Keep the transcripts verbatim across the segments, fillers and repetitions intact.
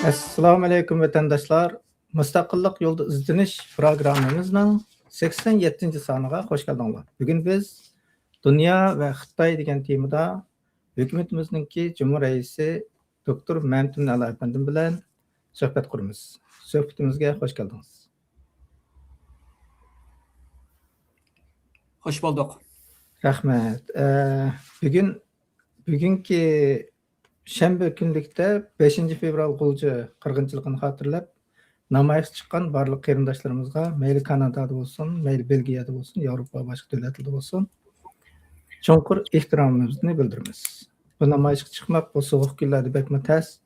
ئەسسالامۇئەلەيكۇم، ۋەتەنداشلار! مۇستەقىللىق يولىدا ئىزدىنىش پروگراممىمىزنىڭ سەكسەن يەتتىنچى سانىغا خوش كەلدىڭلار. بۈگۈن بىز دۇنيا ۋە خىتاي دېگەن تېمىدا ھۆكۈمىتىمىزنىڭكى جۇمھۇر رەئىسى دوكتور مەمتىمىن ئەلا ئەپەندىم بىلەن سۆھبەت قۇرىمىز. سۆھبىتىمىزگە خوش كەلدىڭىز. خوش بولدۇق. رەھمەت. ئە، بۈگۈن، بۈگۈنكى شەنبە كۈنلۈكتە بەشىنچى فېۋرال غۇلجا قىرغىنچىلىقىنى خاتىرىلەپ نامايىشقا چىققان بارلىق قېرىنداشلىرىمىزغا، مەيلى كانادادا بولسۇن، مەيلى بېلگىيەدە بولسۇن، ياۋروپا باشقا دۆلەتلەردە بولسۇن، چوڭقۇر ئېھتىرامىمىزنى بىلدۈرىمىز. بۇ نامايىشقا چىقماق بۇ سوغۇق كۈنلەردە بەكمۇ تەس،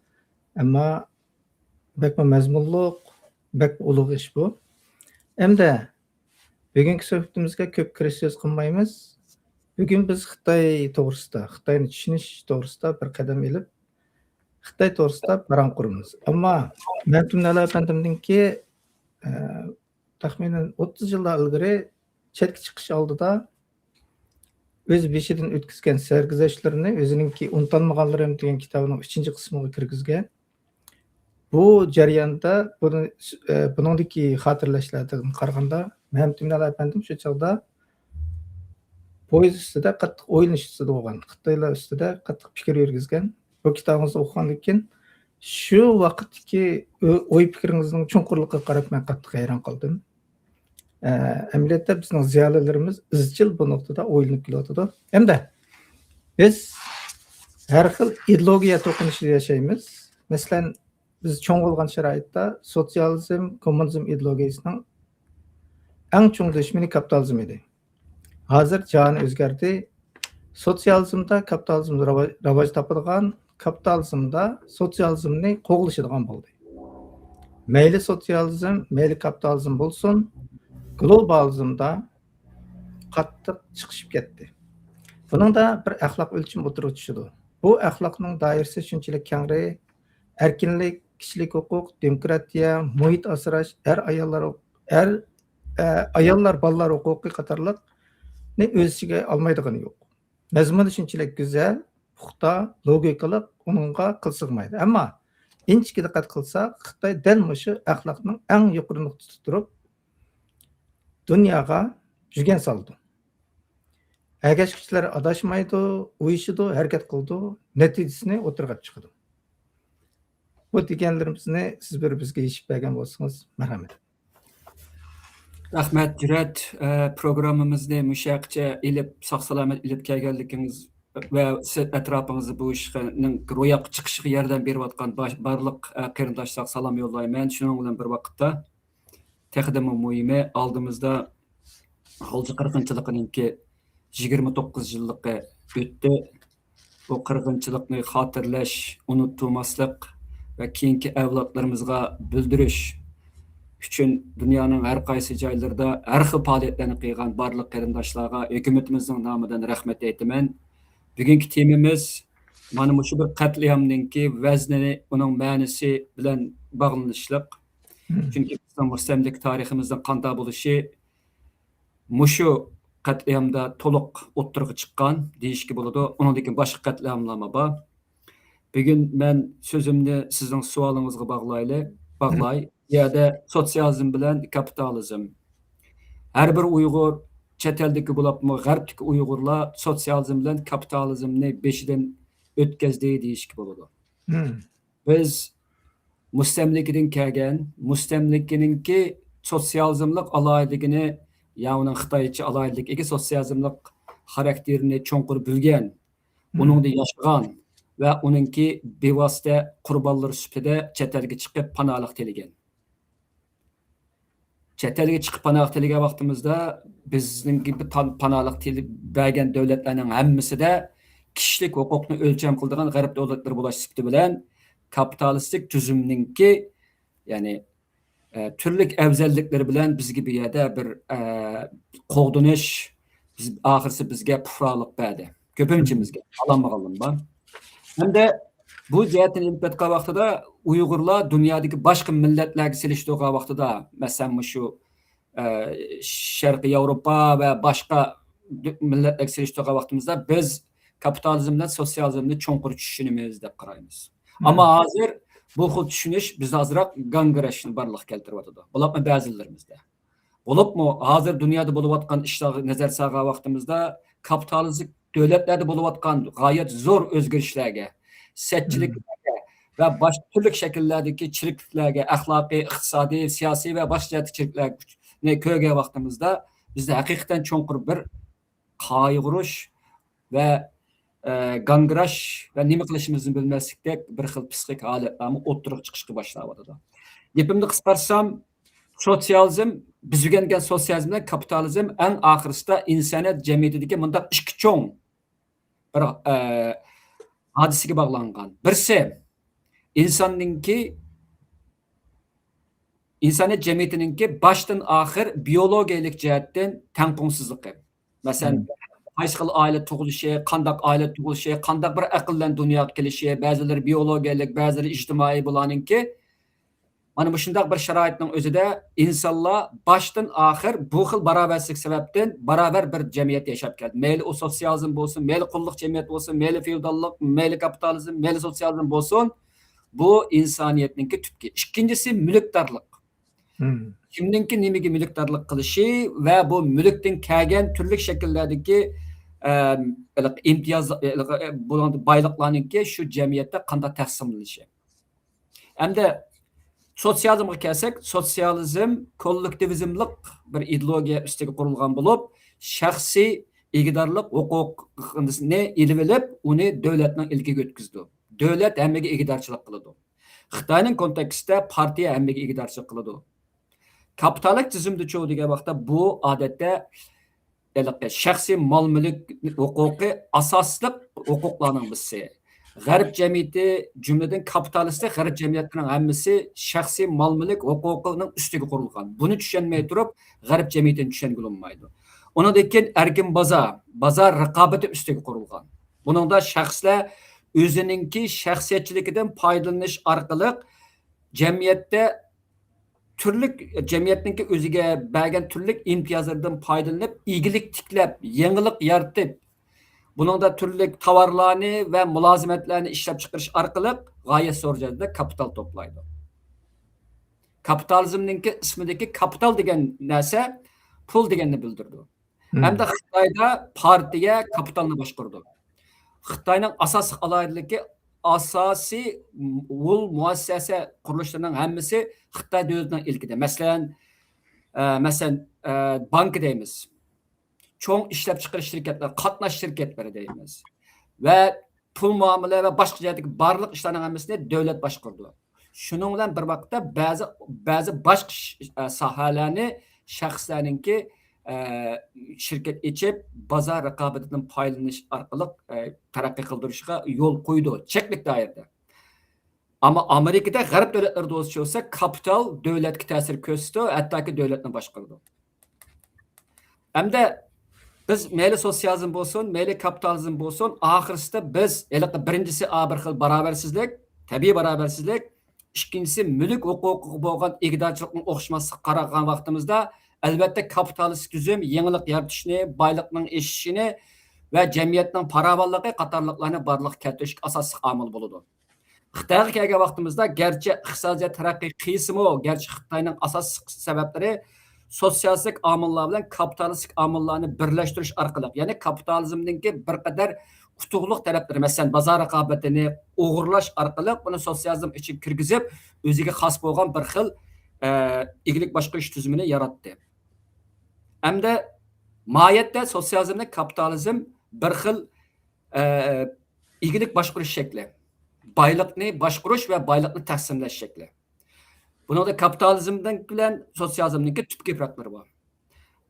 ئەمما بەكمۇ مەزمۇنلۇق، بەكمۇ ئۇلۇغ ئىش بۇ. ئەمدى بۈگۈنكى سۆھبىتىمىزگە كۆپ كىرىش سۆز قىلمايمىز. بۈگۈن بىز خىتاي توغرىسىدا، خىتاينى چۈشىنىش توغرىسىدا بىر قەدەم ئېلىپ، خىتاي توغرىسىدا پاراڭ قۇرىمىز. ئەمما مەمتىمىن ئەلا ئەپەندىمنىڭكى، ئە، تەخمىنەن ئوتتۇز يىللار ئىلگىرى چەتكە چىقىش ئالدىدا ئۆز بېشىدىن ئۆتكۈزگەن سەرگۈزەشتلىرىنى ئۆزىنىڭكى ئۇنتالمىغانلىرىم دېگەن كىتابىنىڭ ئۈچىنچى قىسمىغا كىرگۈزگەن. بۇ جەرياندا بۇنى، ئە، بۇنىڭدىكى خاتىرىلەشلەردىن قارىغاندا، مەمتىمىن ئەلا ئەپەندىم شۇ چاغدا پويىز ئۈستىدە قاتتىق ئويلىنىش ئۈستىدە بولغان، خىتايلار ئۈستىدە قاتتىق پىكىر يۈرگۈزگەن. بۇ كىتابىڭىزنى ئوقۇغاندىن كېيىن، شۇ ۋاقىتتىكى ئو-، ئوي پىكرىڭىزنىڭ چوڭقۇرلۇقىغا قاراپ مەن قاتتىق ھەيران قالدىم. ئە، ئەمەلىيەتتە بىزنىڭ زىيالىيلىرىمىز ئىزچىل بۇ نۇقتىدا ئويلىنىپ كېلىۋاتىدۇ. ھەمدە بىز ھەر خىل ئىدېئولوگىيە توقۇنۇشىدا ياشايمىز. مەسىلەن، بىز چوڭ بولغان شارائىتتا سوتسىيالىزم، كوممۇنىزم ئىدېئولوگىيەسىنىڭ ئەڭ چوڭ دۈشمىنى كاپىتالىزم ئىدى. ھازىر جاھان ئۆزگەردى. سوتسىيالىزمدا كاپىتالىزم راۋا-، راۋاج تاپىدىغان، كاپىتالىزمدا سوتسىيالىزمنى قوغلىشىدىغان بولدى. مەيلى سوتسىيالىزم، مەيلى كاپىتالىزم بولسۇن، گلوبالىزمدا قاتتىق چىقىشىپ كەتتى. بۇنىڭدا بىر ئەخلاق ئۆلچىمى ئوتتۇرىغا چۈشىدۇ. بۇ ئەخلاقنىڭ دائىرىسى شۇنچىلىك كەڭرى، ئەركىنلىك، كىشىلىك ھوقۇق، دېموكراتىيە، مۇھىت ئاسراش، ئەر ئاياللار، ئەر، ئە، ئاياللار، بالىلار ھوقۇقى قاتارلىقنى ئۆز ئىچىگە ئالمايدىغىنى يوق. مەزمۇنى شۇنچىلىك گۈزەل، پۇختا، لوگىكىلىق، ئۇنىڭغا قىل سىغمايدۇ. ئەمما ئىنچىكە دىققەت قىلساق، خىتاي دەل مۇشۇ ئەخلاقنىڭ ئەڭ يۇقىرى نۇقتىسىدا تۇرۇپ، دۇنياغا يۈگەن سالىدۇ. ئەگەشكۈچىلەر ئاداشمايدۇ، ئۇيۇشىدۇ، ھەرىكەت قىلىدۇ، نەتىجىسىنى ئوتتۇرىغا چىقىدۇ. بۇ دېگەنلىرىمىزنى سىز بىر بىزگە يېشىپ بەرگەن بولسىڭىز، مەرھەمەت. رەھمەت، جۈرئەت. ئە، پروگراممىمىزنى مۇشۇ يەرگىچە ئېلىپ، ساق-سالامەت ئېلىپ كەلگەنلىكىڭىز ۋە سىز ئەتراپىڭىزدا بۇ ئىشنىڭ روياپقا چىقىشىغا ياردەم بېرىۋاتقان باش-، بارلىق، ئە، قېرىنداشلارغا سالام يوللايمەن. شۇنىڭ بىلەن بىر ۋاقىتتا، تېخىدىنمۇ مۇھىمى، ئالدىمىزدا غۇلجا قىرغىنچىلىقىنىڭكى يىگىرمە توققۇز يىللىقى ئۆتتى. بۇ قىرغىنچىلىقنى خاتىرىلەش، ئۇنتۇماسلىق ۋە كېيىنكى ئەۋلادلىرىمىزغا بىلدۈرۈش ئۈچۈن دۇنيانىڭ ھەر قايسى جايلىرىدا ھەر خىل پائالىيەتلەرنى قىلغان بارلىق قېرىنداشلارغا ھۆكۈمىتىمىزنىڭ نامىدىن رەھمەت ئېيتىمەن. بۈگۈنكى تېمىمىز مانا مۇشۇ بىر قەتلىئامنىڭكى ۋەزنىنى، ئۇنىڭ مەنىسى بىلەن باغلىنىشلىق. مم. چۈنكى بىزنىڭ مۇستەملىكە تارىخىمىزنىڭ قانداق بولۇشى مۇشۇ قەتلىئامدا تولۇق ئوتتۇرىغا چىققان دېيىشكە بولىدۇ. ئۇنىڭدىن كېيىن باشقا قەتلىئاملارمۇ بار. بۈگۈن مەن سۆزۈمنى سىزنىڭ سوئالىڭىزغا باغلايلى، باغلاي. بۇ يەردە سوتسىيالىزم بىلەن كاپىتالىزم. ھەر بىر ئۇيغۇر، چەت ئەلدىكى بولۇپمۇ غەربتىكى ئۇيغۇرلار سوتسىيالىزم بىلەن كاپىتالىزمنى بېشىدىن ئۆتكەزدى دېيىشكە بولىدۇ. مم. بىز مۇستەملىكىدىن كەلگەن، مۇستەملىكىنىڭكى سوتسىيالىزملىق ئالاھىدىلىكىنى، يا ئۇنىڭ خىتايچە ئالاھىدىلىكىگە سوتسىيالىزملىق خاراكتېرىنى چوڭقۇر بىلگەن، مم. ئۇنىڭدا ياشىغان ۋە ئۇنىڭكى بىۋاسىتە قۇربانلىرى سۈپىتىدە چەت ئەلگە چىقىپ پاناھلىق تىلىگەن. چەت ئەلگە چىقىپ پاناھ تىلىگەن ۋاقتىمىزدا، بىزنىڭكى بۇ تان-، پاناھلىق تىلەپ بەرگەن دۆلەتلەرنىڭ ھەممىسىدە كىشىلىك ھوقۇقنى ئۆلچەم قىلىدىغان غەرب دۆلەتلىرى بولۇش سۈپىتى بىلەن كاپىتالىستىك تۈزۈمنىڭكى، يەنى، ئە، تۈرلۈك ئەۋزەللىكلىرى بىلەن بىزگە بۇ يەردە بىر، ئە، قوغدىنىش، بىز، ئاخىرسى بىزگە پۇقرالىق بەردى. كۆپىنچىمىزگە، ئالالمىغانلىرىمۇ بار. ھەمدە بۇ جەھەتتىن ئېلىپ ئېيتقان ۋاقتىدا ئۇيغۇرلار دۇنيادىكى باشقا مىللەتلەرگە سېلىشتۇرغان ۋاقتىدا، مەسىلەن، مۇشۇ، ئە، شەرقىي ياۋروپا ۋە باشقا دۆ-، مىللەتلەرگە سېلىشتۇرغان ۋاقتىمىزدا بىز كاپىتالىزم بىلەن سوتسىيالىزمنى چوڭقۇر چۈشىنىمىز دەپ قارايمىز. مم. ئەمما ھازىر بۇ خىل چۈشىنىش بىزدە ئازراق گاڭگىراشنى بارلىققا كەلتۈرۈۋاتىدۇ. بولۇپمۇ بەزىلىرىمىزدە. بولۇپمۇ ھازىر دۇنيادا بولۇۋاتقان ئىشلارغا نەزەر سالغان ۋاقتىمىزدا، كاپىتالىستىك دۆلەتلەردە بولۇۋاتقان غايەت زور ئۆزگىرىشلەرگە، سەتچىلىكلەرگە ۋە باشقا تۈرلۈك شەكىللەردىكى چىرىكلىكلەرگە، ئەخلاقىي، ئىقتىسادىي، سىياسىي ۋە باشقا جەھەتتىكى چىرىكلەرنى كۆرگەن ۋاقتىمىزدا، بىزدە ھەقىقەتەن چوڭقۇر بىر قايغۇرۇش ۋە، ئە، گاڭگىراش ۋە نېمە قىلىشىمىزنى بىلمەسلىكتەك بىر خىل پسىخىك ھالەتلەرمۇ ئوتتۇرىغا چىقىشقا باشلاۋاتىدۇ. گېپىمنى قىسقارتسام، سوتسىيالىزم، بىز ئۆگەنگەن سوتسىيالىزم بىلەن كاپىتالىزم ئەڭ ئاخىرىسىدا ئىنسانىيەت جەمئىيىتىدىكى مۇنداق ئىككى چوڭ بىر، ئە، ھادىسىگە باغلانغان. بىرسى، ئىنساننىڭكى، ئىنسانىيەت جەمئىيىتىنىڭكى باشتىن ئاخىر بىيولوگىيەلىك جەھەتتىن تەڭپۇڭسىزلىقى. مەسىلەن، قايسى خىل ئائىلە تۇغۇلۇشى، قانداق ئائىلە تۇغۇلۇشى، قانداق بىر ئەقىل بىلەن دۇنياغا كېلىشى، بەزىلىرى بىيولوگىيەلىك، بەزىلىرى ئىجتىمائىي، بۇلارنىڭكى مانا مۇشۇنداق بىر شارائىتنىڭ ئۆزىدە ئىنسانلار باشتىن ئاخىر بۇ خىل باراۋەرسىزلىك سەۋەبتىن باراۋەر بىر جەمئىيەتتە ياشاپ كەلدى. مەيلى ئۇ سوتسىيالىزم بولسۇن، مەيلى قۇللۇق جەمئىيەت بولسۇن، مەيلى فېئوداللىق، مەيلى كاپىتالىزم، مەيلى سوتسىيالىزم بولسۇن، بۇ ئىنسانىيەتنىڭكى تۈپكى. ئىككىنچىسى مۈلۈكدارلىق. كىمنىڭكى نېمىگە مۈلۈكدارلىق قىلىشى ۋە بۇ مۈلۈكتىن كەلگەن تۈرلۈك شەكىللەردىكى، ئەم، ئىمتىياز، بۇ بايلىقلارنىڭكى شۇ جەمئىيەتتە قانداق تەقسىملىنىشى. ئەمدى سوتسىيالىزمغا كەلسەك، سوتسىيالىزم كوللېكتىۋىزملىق بىر ئىدېئولوگىيە ئۈستىگە قۇرۇلغان بولۇپ، شەخسىي ئىگىدارلىق ھوقۇقىنى ئېلىۋېلىپ، ئۇنى دۆلەتنىڭ ئىلكىگە ئۆتكۈزىدۇ. دۆلەت ھەممىگە ئىگىدارچىلىق قىلىدۇ. خىتاينىڭ كونتېكستىدا پارتىيە ھەممىگە ئىگىدارچىلىق قىلىدۇ. كاپىتالىك تۈزۈمدىچۇ دېگەن ۋاقىتتا، بۇ ئادەتتە ھېلىقى شەخسىي مال-مۈلۈك ھوقۇقى ئاساسلىق ھوقۇقلارنىڭ بىرسى. غەرب جەمئىيىتى، جۈملىدىن كاپىتالىستىك غەرب جەمئىيەتلىرىنىڭ ھەممىسى شەخسىي مال-مۈلۈك ھوقۇقىنىڭ ئۈستىگە قۇرۇلغان. بۇنى چۈشەنمەي تۇرۇپ، غەرب جەمئىيىتىنى چۈشەنگىلى بولمايدۇ. ئۇنىڭدىن كېيىن ئەركىن بازار، بازار رىقابىتى ئۈستىگە قۇرۇلغان. بۇنىڭدا شەخسلەر ئۆزىنىڭكى شەخسىيەتچىلىكىدىن پايدىلىنىش ئارقىلىق جەمئىيەتتە تۈرلۈك، جەمئىيەتنىڭكى ئۆزىگە بەرگەن تۈرلۈك ئىمتىيازلىرىدىن پايدىلىنىپ، ئىگىلىك تىكلەپ، يېڭىلىق يارىتىپ، بۇنىڭدا تۈرلۈك تاۋارلارنى ۋە مۇلازىمەتلەرنى ئىشلەپچىقىرىش ئارقىلىق غايەت زور دەرىجىدە كاپىتال توپلايدۇ. كاپىتالىزمنىڭكى ئىسمىدىكى كاپىتال دېگەن نەرسە پۇل دېگەننى بىلدۈرىدۇ. ھەمدە خىتايدا پارتىيە كاپىتالنى باشقۇرىدۇ. خىتاينىڭ ئاساسلىق ئالاھىدىلىكى، ئاساسىي ئۇل مۇئەسسەسە قۇرۇلۇشلىرىنىڭ ھەممىسى خىتاي دۆلىتىنىڭ ئىلكىدە. مەسىلەن، ئە، مەسىلەن، ئە، بانكا دەيمىز. چوڭ ئىشلەپچىقىرىش شىركەتلىرى، قاتناش شىركەتلىرى دەيمىز. ۋە پۇل مۇئامىلە ۋە باشقا جەھەتتىكى بارلىق ئىشلارنىڭ ھەممىسىنى دۆلەت باشقۇرىدۇ. شۇنىڭ بىلەن بىر ۋاقىتتا بەزى، بەزى باشقا ش-، ئە، ساھەلەرنى شەخسلەرنىڭكى، ئە، شىركەت ئېچىپ، بازار رىقابىتىدىن پايدىلىنىش ئارقىلىق، ئە، تەرەققىي قىلدۇرۇشقا يول قويىدۇ، چەكلىك دائىرىدە. ئەمما ئامېرىكىدا، غەرب دۆلەتلىرىدە بولسا، كاپىتال دۆلەتكە تەسىر كۆرسىتىدۇ، ھەتتاكى دۆلەتنى باشقۇرىدۇ. ھەمدە بىز مەيلى سوتسىيالىزم بولسۇن، مەيلى كاپىتالىزم بولسۇن، ئاخىرسىدا بىز ھېلىقى بىرىنچىسى، ئا، بىر خىل باراۋەرسىزلىك، تەبىئىي باراۋەرسىزلىك، ئىككىنچىسى مۈلۈك ھوقۇقىغا بولغان ئىگىدارچىلىقنىڭ ئوخشىماسلىقىغا قارىغان ۋاقتىمىزدا، ئەلۋەتتە، كاپىتالىستىك تۈزۈم يېڭىلىق يارىتىشنى، بايلىقنىڭ ئېشىشىنى ۋە جەمئىيەتنىڭ پاراۋانلىقى قاتارلىقلارنى بارلىققا كەلتۈرۈشكە ئاساسلىق ئامىل بولىدۇ. خىتايغا كەلگەن ۋاقتىمىزدا، گەرچە ئىقتىسادىيات تەرەققىي قىلسىمۇ، گەرچە خىتاينىڭ ئاساسلىق سەۋەبلىرى سوتسىيالىستىك ئامىللار بىلەن كاپىتالىستىك ئامىللارنى بىرلەشتۈرۈش ئارقىلىق، يەنى كاپىتالىزمنىڭكى بىر قەدەر ئۇتۇقلۇق تەرەپلىرى، مەسىلەن، بازار رىقابىتىنى ئوغرىلاش ئارقىلىق ئۇنى سوتسىيالىزم ئىچىگە كىرگۈزۈپ، ئۆزىگە خاس بولغان بىر خىل، ئە، ئىگىلىك باشقۇرۇش تۈزۈمىنى ياراتتى. ئەمدى ماھىيەتتە سوتسىيالىزمنى كاپىتالىزم بىر خىل، ئە، ئىگىلىك باشقۇرۇش شەكلى، بايلىقنى باشقۇرۇش ۋە بايلىقنى تەقسىملەش شەكلى. بۇنىڭدا كاپىتالىزمنىڭ بىلەن سوتسىيالىزمنىڭكى تۈپكى پەرقلىرى بار.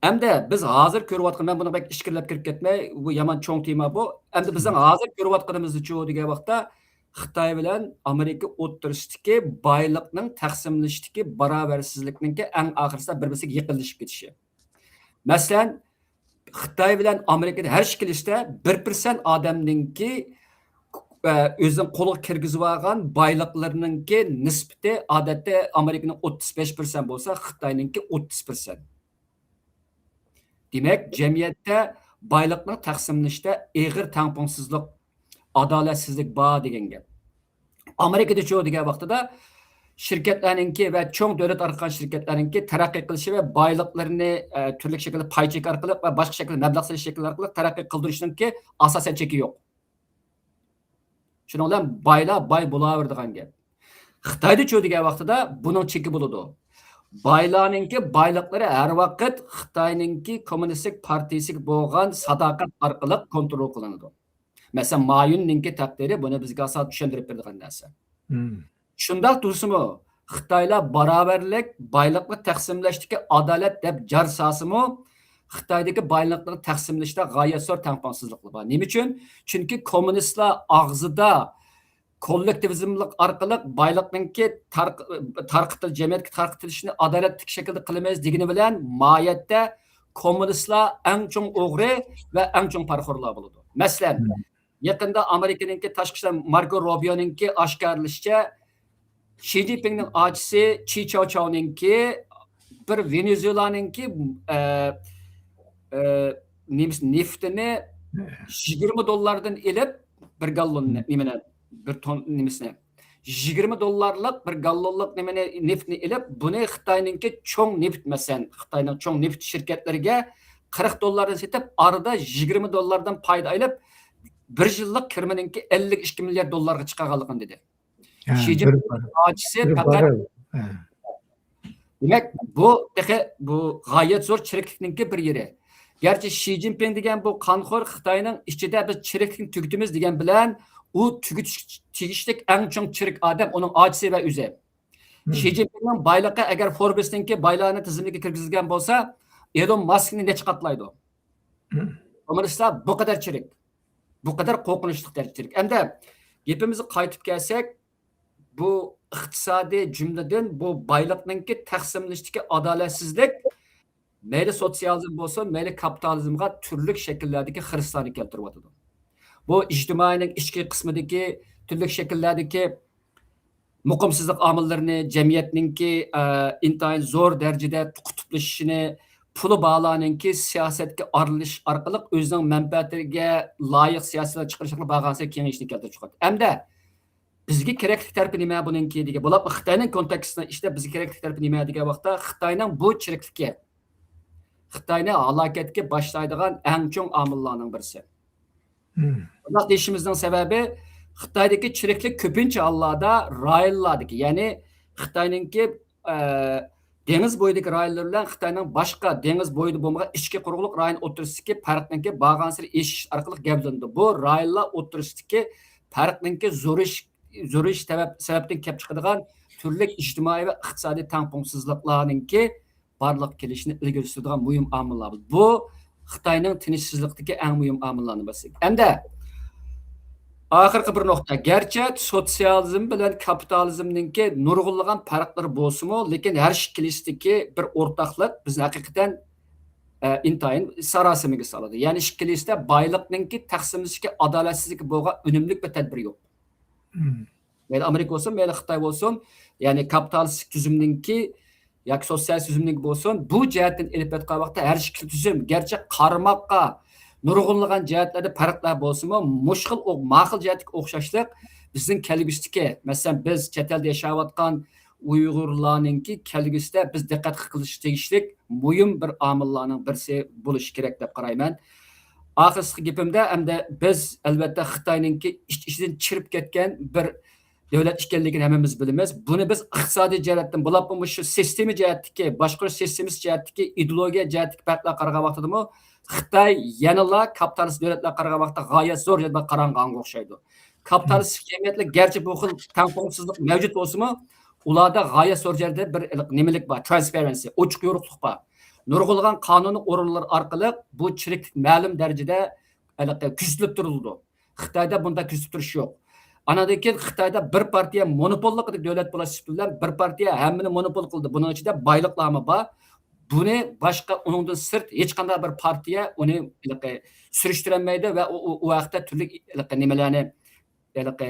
ئەمدى بىز ھازىر كۆرۈۋاتقان، مەن بۇنى بەك ئىچكىرىلەپ كىرىپ كەتمەي، بۇ يامان چوڭ تېما بۇ. ئەمدى بىزنىڭ ھازىر كۆرۈۋاتقىنىمىزچۇ دېگەن ۋاقىتتا، خىتاي بىلەن ئامېرىكا ئوتتۇرىسىدىكى بايلىقنىڭ تەقسىملىنىشتىكى باراۋەرسىزلىكنىڭكى ئەڭ ئاخىرسىدا بىر-بىرسىگە يېقىنلىشىپ كېتىشى. مەسىلەن، خىتاي بىلەن ئامېرىكىدا ھەر ئىككىلىسىدە بىر پىرسەنت ئادەمنىڭكى، ئە، ئۆزىنىڭ قولىغا كىرگۈزۈۋالغان بايلىقلىرىنىڭكى نىسبىتى ئادەتتە ئامېرىكىنىڭ ئوتتۇز بەش پىرسەنت بولسا، خىتاينىڭكى ئوتتۇز پىرسەنت. دېمەك، جەمئىيەتتە بايلىقنىڭ تەقسىملىنىشتە ئېغىر تەڭپۇڭسىزلىق، ئادالەتسىزلىك بار دېگەن گەپ. ئامېرىكىدىچۇ دېگەن ۋاقتىدا شىركەتلەرنىڭكى ۋە چوڭ دۆلەت ئارقا شىركەتلەرنىڭكى تەرەققىي قىلىشى ۋە بايلىقلىرىنى، ئە، تۈرلۈك شەكىلدە پاي چېكى ئارقىلىق ۋە باشقا شەكىلدە مەبلەغ سېلىش شەكلى ئارقىلىق تەرەققىي قىلدۇرۇشنىڭكى ئاساسەن چېكى يوق. شۇنىڭ بىلەن بايلار باي بولاۋېرىدىغان گەپ. خىتايدىچۇ دېگەن ۋاقتىدا بۇنىڭ چېكى بولىدۇ. بايلارنىڭكى بايلىقلىرى ھەر ۋاقىت خىتاينىڭكى كوممۇنىستىك پارتىيىسىگە بولغان ساداقەت ئارقىلىق كونترول قىلىنىدۇ. مەسىلەن، مايۈننىڭكى تەقدىرى بۇنى بىزگە ئاسان چۈشەندۈرۈپ بېرىدىغان نەرسە. شۇنداق تۇرسىمۇ، خىتايلار باراۋەرلىك، بايلىقنى تەقسىملەشتىكى ئادالەت دەپ جار سالسىمۇ، خىتايدىكى بايلىقنى تەقسىملەشتە غايەت زور تەڭپۇڭسىزلىقلار بار. نېمە ئۈچۈن؟ چۈنكى كوممۇنىستلار ئاغزىدا كوللېكتىۋىزملىق ئارقىلىق بايلىقنىڭكى تارق-، تارقىتىل-، جەمئىيەتكە تارقىتىلىشىنى ئادالەتلىك شەكىلدە قىلىمىز دېگىنى بىلەن، ماھىيەتتە كوممۇنىستلار ئەڭ چوڭ ئوغرى ۋە ئەڭ چوڭ پارىخورلار بولىدۇ. مەسىلەن، يېقىندا ئامېرىكىنىڭكى تاشقى ئىشلار ماركو روبىيونىڭكى ئاشكارىلىشىچە، شى جىنپىڭنىڭ ئاچىسى چى چاۋچاۋنىڭكى بىر ۋېنېزۇېلانىڭكى، ئە، ئە، نېمىس-، نېفىتىنى يىگىرمە دوللاردىن ئېلىپ، بىر گاللون نېمىنى، بىر تون نېمىسىنى، يىگىرمە دوللارلىق بىر گاللونلۇق نېمىنى، نېفىتنى ئېلىپ، بۇنى خىتاينىڭكى چوڭ نېفىت، مەسىلەن، خىتاينىڭ چوڭ نېفىت شىركەتلىرىگە قىرىق دوللاردىن سېتىپ، ئارىدا يىگىرمە دوللاردىن پايدا ئېلىپ، بىر يىللىق كىرىمىنىڭكى ئەللىك ئىككى مىليارد دوللارغا چىقارغانلىقىنى دېدى. شى جىنپىڭ ئاچىسى پەقەت، دېمەك، بۇ تېخى بۇ غايەت زور چىرىكلىكنىڭكى بىر يېرى. گەرچە شى جىنپىڭ دېگەن بۇ قانخور خىتاينىڭ ئىچىدە بىز چىرىكلىكنى تۈگىتىمىز دېگەن بىلەن، ئۇ تۈگىتىشكە تېگىشلىك ئەڭ چوڭ چىرىك ئادەم ئۇنىڭ ئاچىسى ۋە ئۆزى. شى جىنپىڭنىڭ بايلىقى ئەگەر فوربسنىڭكى بايلارنىڭ تىزىملىكىگە كىرگۈزۈلگەن بولسا، ئېلون ماسكنى نەچچە قاتلايدۇ؟ كوممۇنىستلار بۇ قەدەر چىرىك. بۇ قەدەر قورقۇنچلۇق دەرىجىدە چىرىك. ئەمدى گېپىمىزگە قايتىپ كەلسەك، بۇ ئىقتىسادىي، جۈملىدىن بۇ بايلىقنىڭكى تەقسىملىشىشتىكى ئادالەتسىزلىك مەيلى سوتسىيالىزم بولسۇن، مەيلى كاپىتالىزمغا تۈرلۈك شەكىللەردىكى خىرىسلارنى كەلتۈرۈۋاتىدۇ. بۇ ئىجتىمائىينىڭ ئىچكى قىسمىدىكى تۈرلۈك شەكىللەردىكى مۇقىمسىزلىق ئامىللىرىنى، جەمئىيەتنىڭكى، ئە، ئىنتايىن زور دەرىجىدە قۇتۇپلىشىشىنى، پۇلى بارلارنىڭكى سىياسەتكە ئارىلىشىش ئارقىلىق ئۆزىنىڭ مەنپەئەتىگە لايىق سىياسەتلەر چىقىرىشىغا بارغانسېرى كېڭىيىشنى كەلتۈرۈپ چىقىرىدۇ. ئەمدى بىزگە كېرەكلىك تەرىپى نېمە بۇنىڭكى دېگەن، بولۇپمۇ خىتاينىڭ كونتېكستىنى ئىشلەپ، بىزگە كېرەكلىك تەرىپى نېمە دېگەن ۋاقىتتا، خىتاينىڭ بۇ چىرىكلىكى خىتاينى ھالاكەتكە باشلايدىغان ئەڭ چوڭ ئامىللارنىڭ بىرسى. بۇنداق دېيىشىمىزنىڭ سەۋەبى، خىتايدىكى چىرىكلىك كۆپىنچە ھاللاردا رايونلاردىكى، يەنى خىتاينىڭكى، ئە، دېڭىز بويىدىكى رايونلار بىلەن خىتاينىڭ باشقا دېڭىز بويىدا بولمىغان ئىچكى قۇرۇقلۇق رايون ئوتتۇرىسىدىكى پەرقنىڭكى بارغانسېرى ئېشىش ئارقىلىق گەۋدىلىنىدۇ. بۇ رايونلار ئوتتۇرىسىدىكى پەرقنىڭكى زورىيىش، زورىيىش سەۋەب، سەۋەبتىن كېلىپ چىقىدىغان تۈرلۈك ئىجتىمائىي ۋە ئىقتىسادىي تەڭپۇڭسىزلىقلارنىڭكى بارلىققا كېلىشىنى ئىلگىرى سۈرىدىغان مۇھىم ئامىللار. بۇ خىتاينىڭ تىنچسىزلىقتىكى ئەڭ مۇھىم ئامىللارنىڭ بىرسى. ئەمدى ئاخىرقى بىر نۇقتا. گەرچە سوتسىيالىزم بىلەن كاپىتالىزمنىڭكى نۇرغۇنلىغان پەرقلىرى بولسىمۇ، لېكىن ھەر ئىككىلىسىدىكى بىر ئورتاقلىق بىزنى ھەقىقەتەن، ئە، ئىنتايىن ساراسىمىگە سالىدۇ. يەنى ئىككىلىسىدە بايلىقنىڭكى تەقسىملىشىشتىكى ئادالەتسىزلىككە بولغان ئۈنۈملۈك بىر تەدبىر يوق. مەيلى ئامېرىكا بولسۇن، مەيلى خىتاي بولسۇن، يەنى كاپىتالىستىك تۈزۈمنىڭكى ياكى سوتسىيالىست تۈزۈمنىڭكى بولسۇن، بۇ جەھەتتىن ئېلىپ ئېيتقان ۋاقىتتا ھەر ئىككىلا تۈزۈم گەرچە قارىماققا نۇرغۇنلىغان جەھەتلەردە پەرقلەر بولسىمۇ، مۇشۇ خىل ئو-، ما خىل جەھەتتىكى ئوخشاشلىق بىزنىڭ كەلگۈسىدىكى، مەسىلەن، بىز چەت ئەلدە ياشاۋاتقان ئۇيغۇرلارنىڭكى كەلگۈسىدە بىز دىققەت قىلىش تېگىشلىك مۇھىم بىر ئامىللارنىڭ بىرسى بولۇشى كېرەك دەپ قارايمەن. ئاخىرقى گېپىمدە، ئەمدى بىز، ئەلۋەتتە، خىتاينىڭكى ئىچ-ئىچىدىن چىرىپ كەتكەن بىر دۆلەت ئىكەنلىكىنى ھەممىمىز بىلىمىز. بۇنى بىز ئىقتىسادىي جەھەتتىن، بولۇپمۇ مۇشۇ سىستېما جەھەتتىكى، باشقۇرۇش سىستېمىسى جەھەتتىكى، ئىدېئولوگىيە جەھەتتىكى پەرقلەرگە قارىغان ۋاقتىدىمۇ خىتاي يەنىلا كاپىتالىست دۆلەتلەرگە قارىغان ۋاقىتتا غايەت زور دەرىجىدە قاراڭغۇغا ئوخشايدۇ. كاپىتالىستىك جەمئىيەتلەر گەرچە بۇ خىل تەڭپۇڭسىزلىق مەۋجۇت بولسىمۇ، ئۇلاردا غايەت زور دەرىجىدە بىر نېمىلىك بار، ترانسپېرېنسى، ئوچۇق يورۇقلۇق بار. نۇرغۇنلىغان قانۇنىي ئورۇنلار ئارقىلىق بۇ چىرىكلىك مەلۇم دەرىجىدە ھېلىقى كۆزىتىلىپ تۇرۇلىدۇ. خىتايدا بۇنداق كۆزىتىپ تۇرۇش يوق. ئاناندىن كېيىن خىتايدا بىر پارتىيە مونوپوللۇق دۆلەت بولۇش سۈپىتى بىلەن بىر پارتىيە ھەممىنى مونوپول قىلدى. بۇنىڭ ئىچىدە بايلىقلارمۇ بار. بۇنى باشقا، ئۇنىڭدىن سىرت ھېچقانداق بىر پارتىيە ئۇنى ھېلىقى سۈرۈشتۈرەلمەيدۇ ۋە ئۇ، ئۇ، ئۇ ھەقتە تۈرلۈك ھېلىقى نېمىلەرنى، ھېلىقى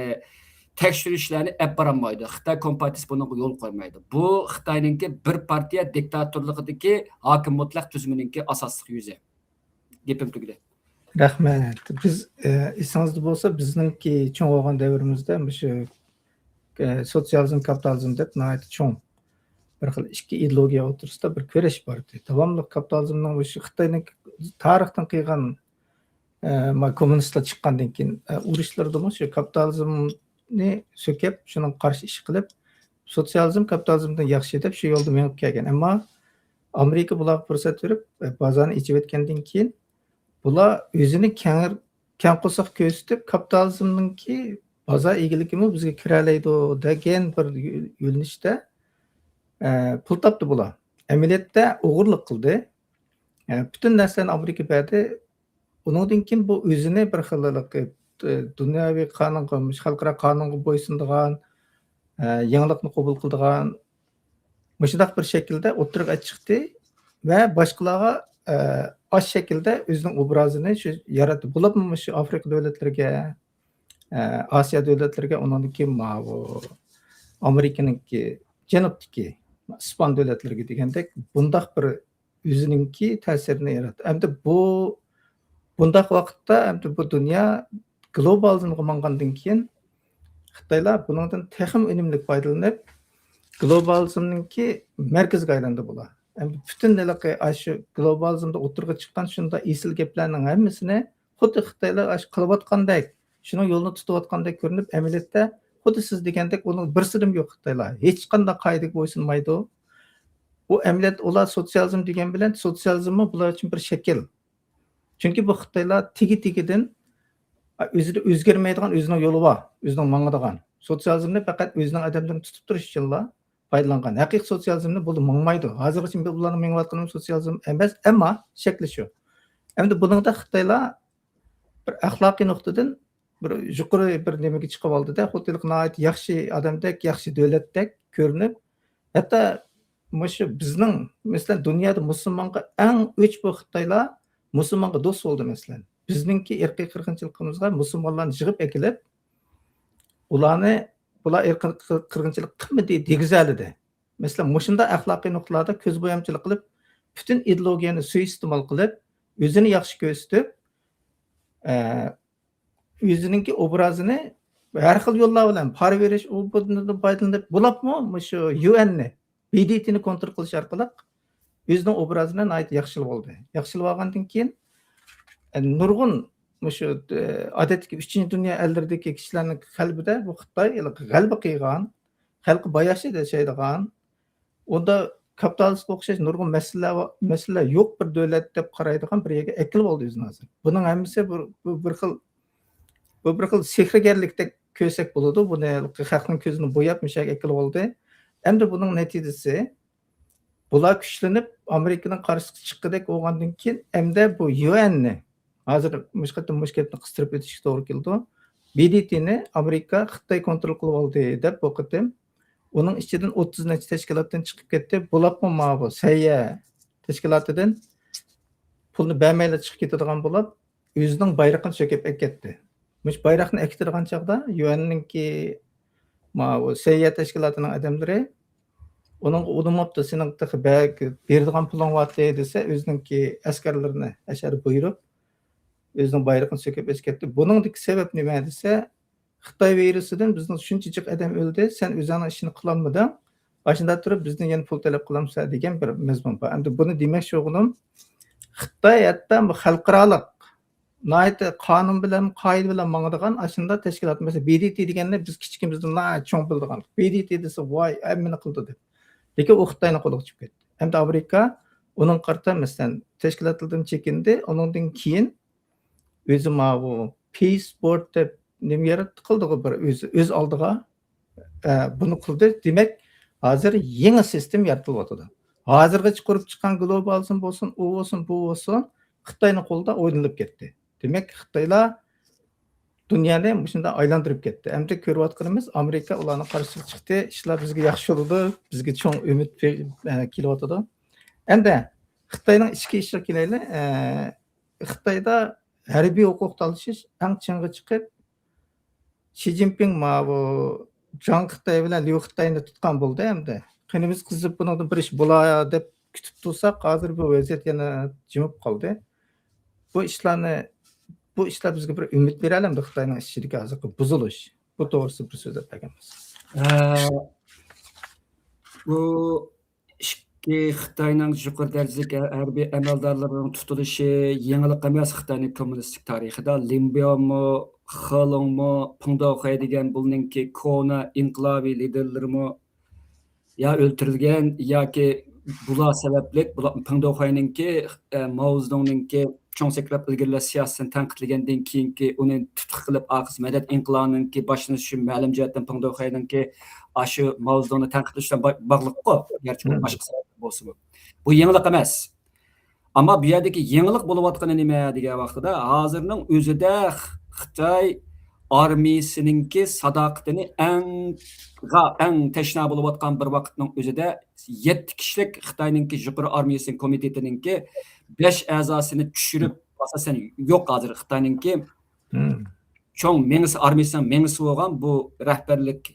تەكشۈرۈشلەرنى ئەپ بارالمايدۇ. خىتاي كومپارتىيىسى بۇنىڭغا يول قويمايدۇ. بۇ خىتاينىڭكى بىر پارتىيە دىكتاتورلۇقىدىكى ھاكىم مۇتلەق تۈزۈمىنىڭكى ئاساسلىق يۈزى. گېپىم تۈگىدى. رەھمەت. بىز، ئە، ئېسىڭىزدە بولسا، بىزنىڭكى چوڭ بولغان دەۋرىمىزدە مۇشۇ ئە، سوتسىيالىزم، كاپىتالىزم دەپ ناھايىتى چوڭ بىر خىل ئىككى ئىدېئولوگىيە ئوتتۇرىسىدا بىر كۈرەش بار ئىدى. داۋاملىق كاپىتالىزمنىڭ مۇشۇ خىتاينىڭ تارىختىن قىلغان، ئە، ما-، كوممۇنىستلار چىققاندىن كېيىن، ئە، ئۇرۇشلىرىدىمۇ شۇ كاپىتالىزمنى سۆكۈپ، شۇنىڭغا قارشى ئىش قىلىپ، سوتسىيالىزم كاپىتالىزمدىن ياخشى دەپ شۇ يولدا مېڭىپ كەلگەن. ئەمما ئامېرىكا بۇلارغا پۇرسەت بېرىپ، ئە، بازارنى ئېچىۋەتكەندىن كېيىن، بۇلار ئۆزىنى كەڭ، كەڭ قورساق كۆرسىتىپ، كاپىتالىزمنىڭكى بازار ئىگىلىكىمۇ بىزگە كىرەلەيدۇ دېگەن بىر يۆ-، يۆنىلىشتە، ئە، پۇل تاپتى بۇلار. ئەمەلىيەتتە ئوغرىلىق قىلدى. ئە، پۈتۈن نەرسىلەرنى ئامېرىكا بەردى. ئۇنىڭدىن كېيىن بۇ ئۆزىنى بىر خىل، ئە، دۇنياۋى قانۇنغا، خەلقئارا قانۇنغا بويسۇنىدىغان، ئە، يېڭىلىقنى قوبۇل قىلىدىغان، مۇشۇنداق بىر شەكىلدە ئوتتۇرىغا چىقتى ۋە باشقىلارغا، ئە، ئاش شەكىلدە ئۆزىنىڭ ئوبرازىنى شۇ ياراتتى. بولۇپمۇ مۇشۇ ئافرىقا دۆلەتلىرىگە، ئە، ئاسىيا دۆلەتلىرىگە، ئۇنىڭدىن كېيىن ماۋۇ ئامېرىكىنىڭكى جەنۇبتىكى ئىسپان دۆلەتلىرىگە دېگەندەك بۇنداق بىر ئۆزىنىڭكى تەسىرىنى ياراتتى. ئەمدى بۇ، بۇنداق ۋاقىتتا ئەمدى بۇ دۇنيا گلوبالىزمغا ماڭغاندىن كېيىن، خىتايلار بۇنىڭدىن تېخىمۇ ئۈنۈملۈك پايدىلىنىپ، گلوبالىزمنىڭكى مەركىزىگە ئايلاندى بۇلار. ئەمدى پۈتۈن ھېلىقى ئاشۇ گلوبالىزمدا ئوتتۇرىغا چىققان شۇنداق ئېسىل گەپلەرنىڭ ھەممىسىنى خۇددى خىتايلار ئاشۇ قىلىۋاتقاندەك، شۇنىڭ يولىنى تۇتۇۋاتقاندەك كۆرۈنۈپ، ئەمەلىيەتتە خۇددى سىز دېگەندەك ئۇنىڭ بىرسىدىنمۇ يوق خىتايلار. ھېچقانداق قائىدىگە بويسۇنمايدۇ. بۇ ئەمەلىيەتتە ئۇلار سوتسىيالىزم دېگەن بىلەن سوتسىيالىزممۇ بۇلار ئۈچۈن بىر شەكىل. چۈنكى بۇ خىتايلار تېگى-تېگىدىن ئۆزىدە ئۆزگەرمەيدىغان ئۆزىنىڭ يولى بار، ئۆزىنىڭ ماڭىدىغان. سوتسىيالىزمنى پەقەت ئۆزىنىڭ ئادەملىرىنى تۇتۇپ تۇرۇش ئۈچۈنلا پايدىلانغان. ھەقىقىي سوتسىيالىزمنى بۇلار ماڭمايدۇ. ھازىرغىچە بۇلارنىڭ مېڭىۋاتقىنىمۇ سوتسىيالىزم ئەمەس، ئەمما شەكلى شۇ. ئەمدى بۇنىڭدا خىتايلار بىر ئەخلاقىي نۇقتىدىن بىر يۇقىرى بىر نېمىگە چىقىۋالدى-دە، خۇددى ناھايىتى ياخشى ئادەمدەك، ياخشى دۆلەتتەك كۆرۈنۈپ، ھەتتا مۇشۇ بىزنىڭ، مەسىلەن، دۇنيادا مۇسۇلمانغا ئەڭ ئۆچ بۇ خىتايلار مۇسۇلمانغا دوست بولدى، مەسىلەن. بىزنىڭكى ئىرقىي قىرغىنچىلىقىمىزغا مۇسۇلمانلارنى يىغىپ ئەكېلىپ، ئۇلارنى، بۇلار ئىرقىي قىر-، قىرغىنچىلىق قىلمىدى دېگۈزەلىدى. مەسىلەن، مۇشۇنداق ئەخلاقىي نۇقتىلاردا كۆز بويامچىلىق قىلىپ، پۈتۈن ئىدېئولوگىيەنى سۇيىئىستېمال قىلىپ، ئۆزىنى ياخشى كۆرسىتىپ، ئە، ئۆزىنىڭكى ئوبرازىنى ھەر خىل يوللار بىلەن، پارا بېرىش، ئۇ بۇنىڭدىن پايدىلىنىپ، بولۇپمۇ مۇشۇ يۇ ئېننى، بى دى تىنى كونترول قىلىش ئارقىلىق ئۆزىنىڭ ئوبرازىنى ناھايىتى ياخشىلىۋالدى. ياخشىلىۋالغاندىن كېيىن، ئە، نۇرغۇن مۇشۇ، ئە، ئادەتتىكى ئۈچىنچى دۇنيا ئەللىرىدىكى كىشىلەرنىڭ قەلبىدە بۇ خىتاي غەلىبە قىلغان، خەلقى باياشى ياشايدىغان، ئۇندا كاپىتالىستقا ئوخشاش نۇرغۇن مەسىلىلەر، مەسىلىلەر يوق بىر دۆلەت دەپ قارايدىغان بىر يەرگە ئەكېلىپ ئالدى ئۆزىنى ھازىر. بۇنىڭ ھەممىسى بىر، بىر، بىر خىل، بۇ بىر خىل سېھىرگەرلىكتەك كۆرسەك بولىدۇ. بۇنى خەقنىڭ كۆزىنى بوياپ مۇشۇ يەرگە ئەكېلىپ ئالدى. ئەمدى بۇنىڭ نەتىجىسى، بۇلار كۈچلىنىپ ئامېرىكىنىڭ قارشىسىغا چىققۇدەك بولغاندىن كېيىن، ئەمدى بۇ يۇ ئېننى، ھازىر مۇشۇ قېتىم مۇشۇ گەپنى قىستۇرۇپ ئۆتۈشكە توغرا كېلىدۇ. بى دى تىنى ئامېرىكا، خىتاي كونترول قىلىۋالدى دەپ بۇ قېتىم ئۇنىڭ ئىچىدىن ئوتتۇز نەچچە تەشكىلاتتىن چىقىپ كەتتى. بولۇپمۇ ماۋۇ سەييە تەشكىلاتىدىن پۇلنى بەرمەيلا چىقىپ كېتىدىغان بولۇپ، ئۆزىنىڭ بايرىقىنى سۆكۈپ ئەكەتتى. مۇشۇ بايراقنى ئەكېتىدىغان چاغدا يۇ ئېننىڭكى ماۋۇ سەييە تەشكىلاتىنىڭ ئادەملىرى ئۇنىڭغا ئۇنىماپتۇ، سېنىڭ تېخى بەك بېرىدىغان پۇلۇڭ بارتى دېسە، ئۆزىنىڭكى ئەسكەرلىرىنى ئەشەدە بۇيرۇپ، ئۆزىنىڭ بايرىقىنى سۆكۈپ ئەكەتتى. بۇنىڭدىكى سەۋەب نېمە دېسە، خىتاي ۋىرۇسىدىن بىزنىڭ شۇنچە جىق ئادەم ئۆلدى، سەن ئۆزۈڭنىڭ ئىشىنى قىلالمىدىڭ، ئاشۇنداق تۇرۇپ بىزدىن يەنە پۇل تەلەپ قىلامسەن دېگەن بىر مەزمۇن بار. ئەمدى بۇنى دېمەكچى بولغىنىم، خىتاي ھەتتا بۇ خەلقئارالىق ناھايىتى قانۇن بىلەن، قائىدە بىلەن ماڭىدىغان ئاشۇنداق تەشكىلات. مەسىلەن، بى دى تى دېگەننى بىز كىچىكىمىزدىن ناھايىتى چوڭ بىلىدىغان. بى دى تى دېسە، ۋاي، ھەممىنى قىلىدۇ دەپ. لېكىن ئۇ خىتاينىڭ قولىغا چۈشۈپ كەتتى. ئەمدى ئامېرىكا ئۇنىڭغا قارىتا، مەسىلەن، تەشكىلاتلاردىن چېكىندى. ئۇنىڭدىن كېيىن ئۆزى ماۋۇ پىس بورد دەپ نېمە ياراتتى قىلدىغۇ بىر ئۆزى، ئۆز ئالدىغا، ئە، بۇنى قىلدى. دېمەك، ھازىر يېڭى سىستېما يارىتىلىۋاتىدۇ. ھازىرغىچە قۇرۇپ چىققان گلوبالىزم بولسۇن، ئۇ بولسۇن، بۇ بولسۇن، خىتاينىڭ قولىدا ئوينىلىپ كەتتى. دېمەك، خىتايلار دۇنيانى مۇشۇنداق ئايلاندۇرۇپ كەتتى. ئەمدى كۆرۈۋاتقىنىمىز، ئامېرىكا ئۇلارنىڭ قارشىسىغا چىقتى، ئىشلار بىزگە ياخشى بولىدۇ، بىزگە چوڭ ئۈمىد بېرىپ، ئە، كېلىۋاتىدۇ. ئەمدى خىتاينىڭ ئىچكى ئىشىغا كېلەيلى. ئە، خىتايدا ھەربىي ھوقۇق تالىشىش ئەڭ چىڭغا چىقىپ، شى جىنپىڭ ماۋۇ جاڭ خىتاي بىلەن ليۇ خىتاينى تۇتقان بولدى ئەمدى. قېنى بىز قىزىپ بۇنىڭدىن بىر ئىش بولا دەپ كۈتۈپ تۇرساق، ھازىر بۇ ۋەزىيەت يەنە جىمىپ قالدى. بۇ ئىشلارنى، بۇ ئىشلار بىزگە بىر ئۈمىد بېرەلەمدۇ خىتاينىڭ ئىچىدىكى ھازىرقى بۇزۇلۇش؟ بۇ توغرىسىدا بىر سۆزلەپ بەرگەن بولسا. ئە، بۇ ئىككى خىتاينىڭ يۇقىرى دەرىجىلىك ھەربىي ئەمەلدارلىرىنىڭ تۇتۇلۇشى يېڭىلىق ئەمەس خىتاينىڭ كوممۇنىستىك تارىخىدا. لىن بياۋمۇ، خې لوڭمۇ، پېڭ داۋخەي دېگەن بۇلنىڭكى كونا ئىنقىلابىي لىدېرلىرىمۇ يا ئۆلتۈرۈلگەن ياكى بۇلار سەۋەبلىك، بۇلار پېڭ داۋخەينىڭكى، ئە، ماۋزېدۇڭنىڭكى چوڭ سەكرەپ ئىلگىرىلەش سىياسىتىنى تەنقىدلىگەندىن كېيىنكى، ئۇنى تۇتقا قىلىپ، ئارقىسى مەدەت ئىنقىلابىنىڭكى باشلىنىشى مەلۇم جەھەتتىن پېڭ داۋخەينىڭكى ئاشۇ ماۋزېدۇڭنى تەنقىدلىشى بىلەن با-، باغلىق-قۇ. گەرچە بۇ باشقا سەۋەب بولسىمۇ. بۇ يېڭىلىق ئەمەس. ئەمما بۇ يەردىكى يېڭىلىق بولۇۋاتقىنى نېمە دېگەن ۋاقتىدا، ھازىرنىڭ ئۆزىدە خ-، خىتاي ئارمىيىسىنىڭكى ساداقىتىنى ئەڭ، غا-، ئەڭ تەشنا بولۇۋاتقان بىر ۋاقىتنىڭ ئۆزىدە يەتتە كىشىلىك خىتاينىڭكى يۇقىرى ئارمىيىسىنىڭ كومىتېتىنىڭكى بەش ئەزاسىنى چۈشۈرۈپ، ئاساسەن يوق ھازىر خىتاينىڭكى چوڭ مېڭىسى، ئارمىيىسىنىڭ مېڭىسى بولغان بۇ رەھبەرلىك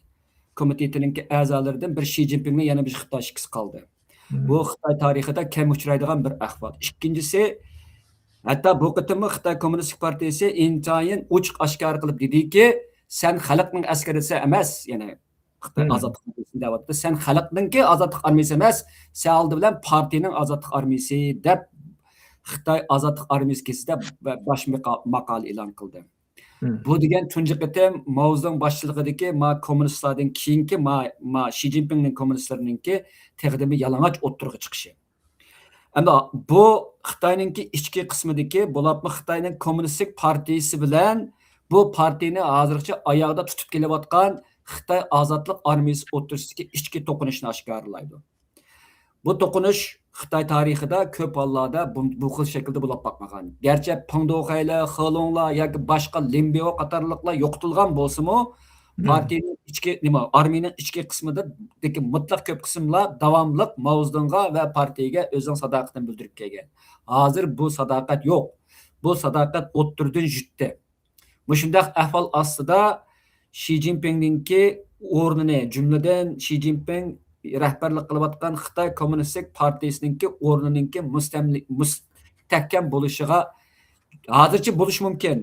كومىتېتىنىڭكى ئەزالىرىدىن بىر شى جىنپىڭ بىلەن يەنە بىر خىتاي ئىككىسى قالدى. بۇ خىتاي تارىخىدا كەم ئۇچرايدىغان بىر ئەھۋال. ئىككىنچىسى، ھەتتا بۇ قېتىممۇ خىتاي كوممۇنىستىك پارتىيىسى ئىنتايىن ئوچۇق ئاشكارا قىلىپ دېدىكى، سەن خەلقنىڭ ئەسكىرىسى ئەمەس، يەنى خىتاي ئازادلىق ئارمىيىسى دەۋاتىدۇ. سەن خەلقنىڭكى ئازادلىق ئارمىيىسى ئەمەس، سەن ئالدى بىلەن پارتىيىنىڭ ئازادلىق ئارمىيىسى دەپ، خىتاي ئازادلىق ئارمىيىسى كېسىدە باش ماقالە ئېلان قىلدى. بۇ دېگەن تۇنجى قېتىم ماۋزېدۇڭ باشچىلىقىدىكى ما كوممۇنىستلاردىن كېيىنكى ما، ما شى جىنپىڭنىڭ كوممۇنىستلىرىنىڭكى تېخىدىنمۇ يالىڭاچ ئوتتۇرىغا چىقىشى. ئەمدى بۇ خىتاينىڭكى ئىچكى قىسمىدىكى، بولۇپمۇ خىتاينىڭ كوممۇنىستىك پارتىيىسى بىلەن بۇ پارتىيىنى ھازىرغىچە ئاياغىدا تۇتۇپ كېلىۋاتقان خىتاي ئازادلىق ئارمىيىسى ئوتتۇرىسىدىكى ئىچكى توقۇنۇشنى ئاشكارىلايدۇ. بۇ توقۇنۇش خىتاي تارىخىدا كۆپ ھاللاردا بۇ، بۇ خىل شەكىلدە بولۇپ باقمىغان. گەرچە پېڭ داۋخەيلەر، خې لوڭلار ياكى باشقا لىن بياۋ قاتارلىقلار يوقىتىلغان بولسىمۇ، پارتىيىنىڭ ئىچكى، نېمە، ئارمىيىنىڭ ئىچكى قىسمىدىكى مۇتلەق كۆپ قىسىملار داۋاملىق ماۋزېدۇڭغا ۋە پارتىيىگە ئۆزىنىڭ ساداقىتىنى بىلدۈرۈپ كەلگەن. ھازىر بۇ ساداقەت يوق. بۇ ساداقەت ئوتتۇرىدىن يۈتتى. مۇشۇنداق ئەھۋال ئاستىدا شى جىنپىڭنىڭكى ئورنىنى، جۈملىدىن شى جىنپىڭ رەھبەرلىك قىلىۋاتقان خىتاي كوممۇنىستىك پارتىيىسىنىڭكى ئورنىنىڭكى مۇستەملىك، مۇستەھكەم بولۇشىغا ھازىرچە بولۇشى مۇمكىن.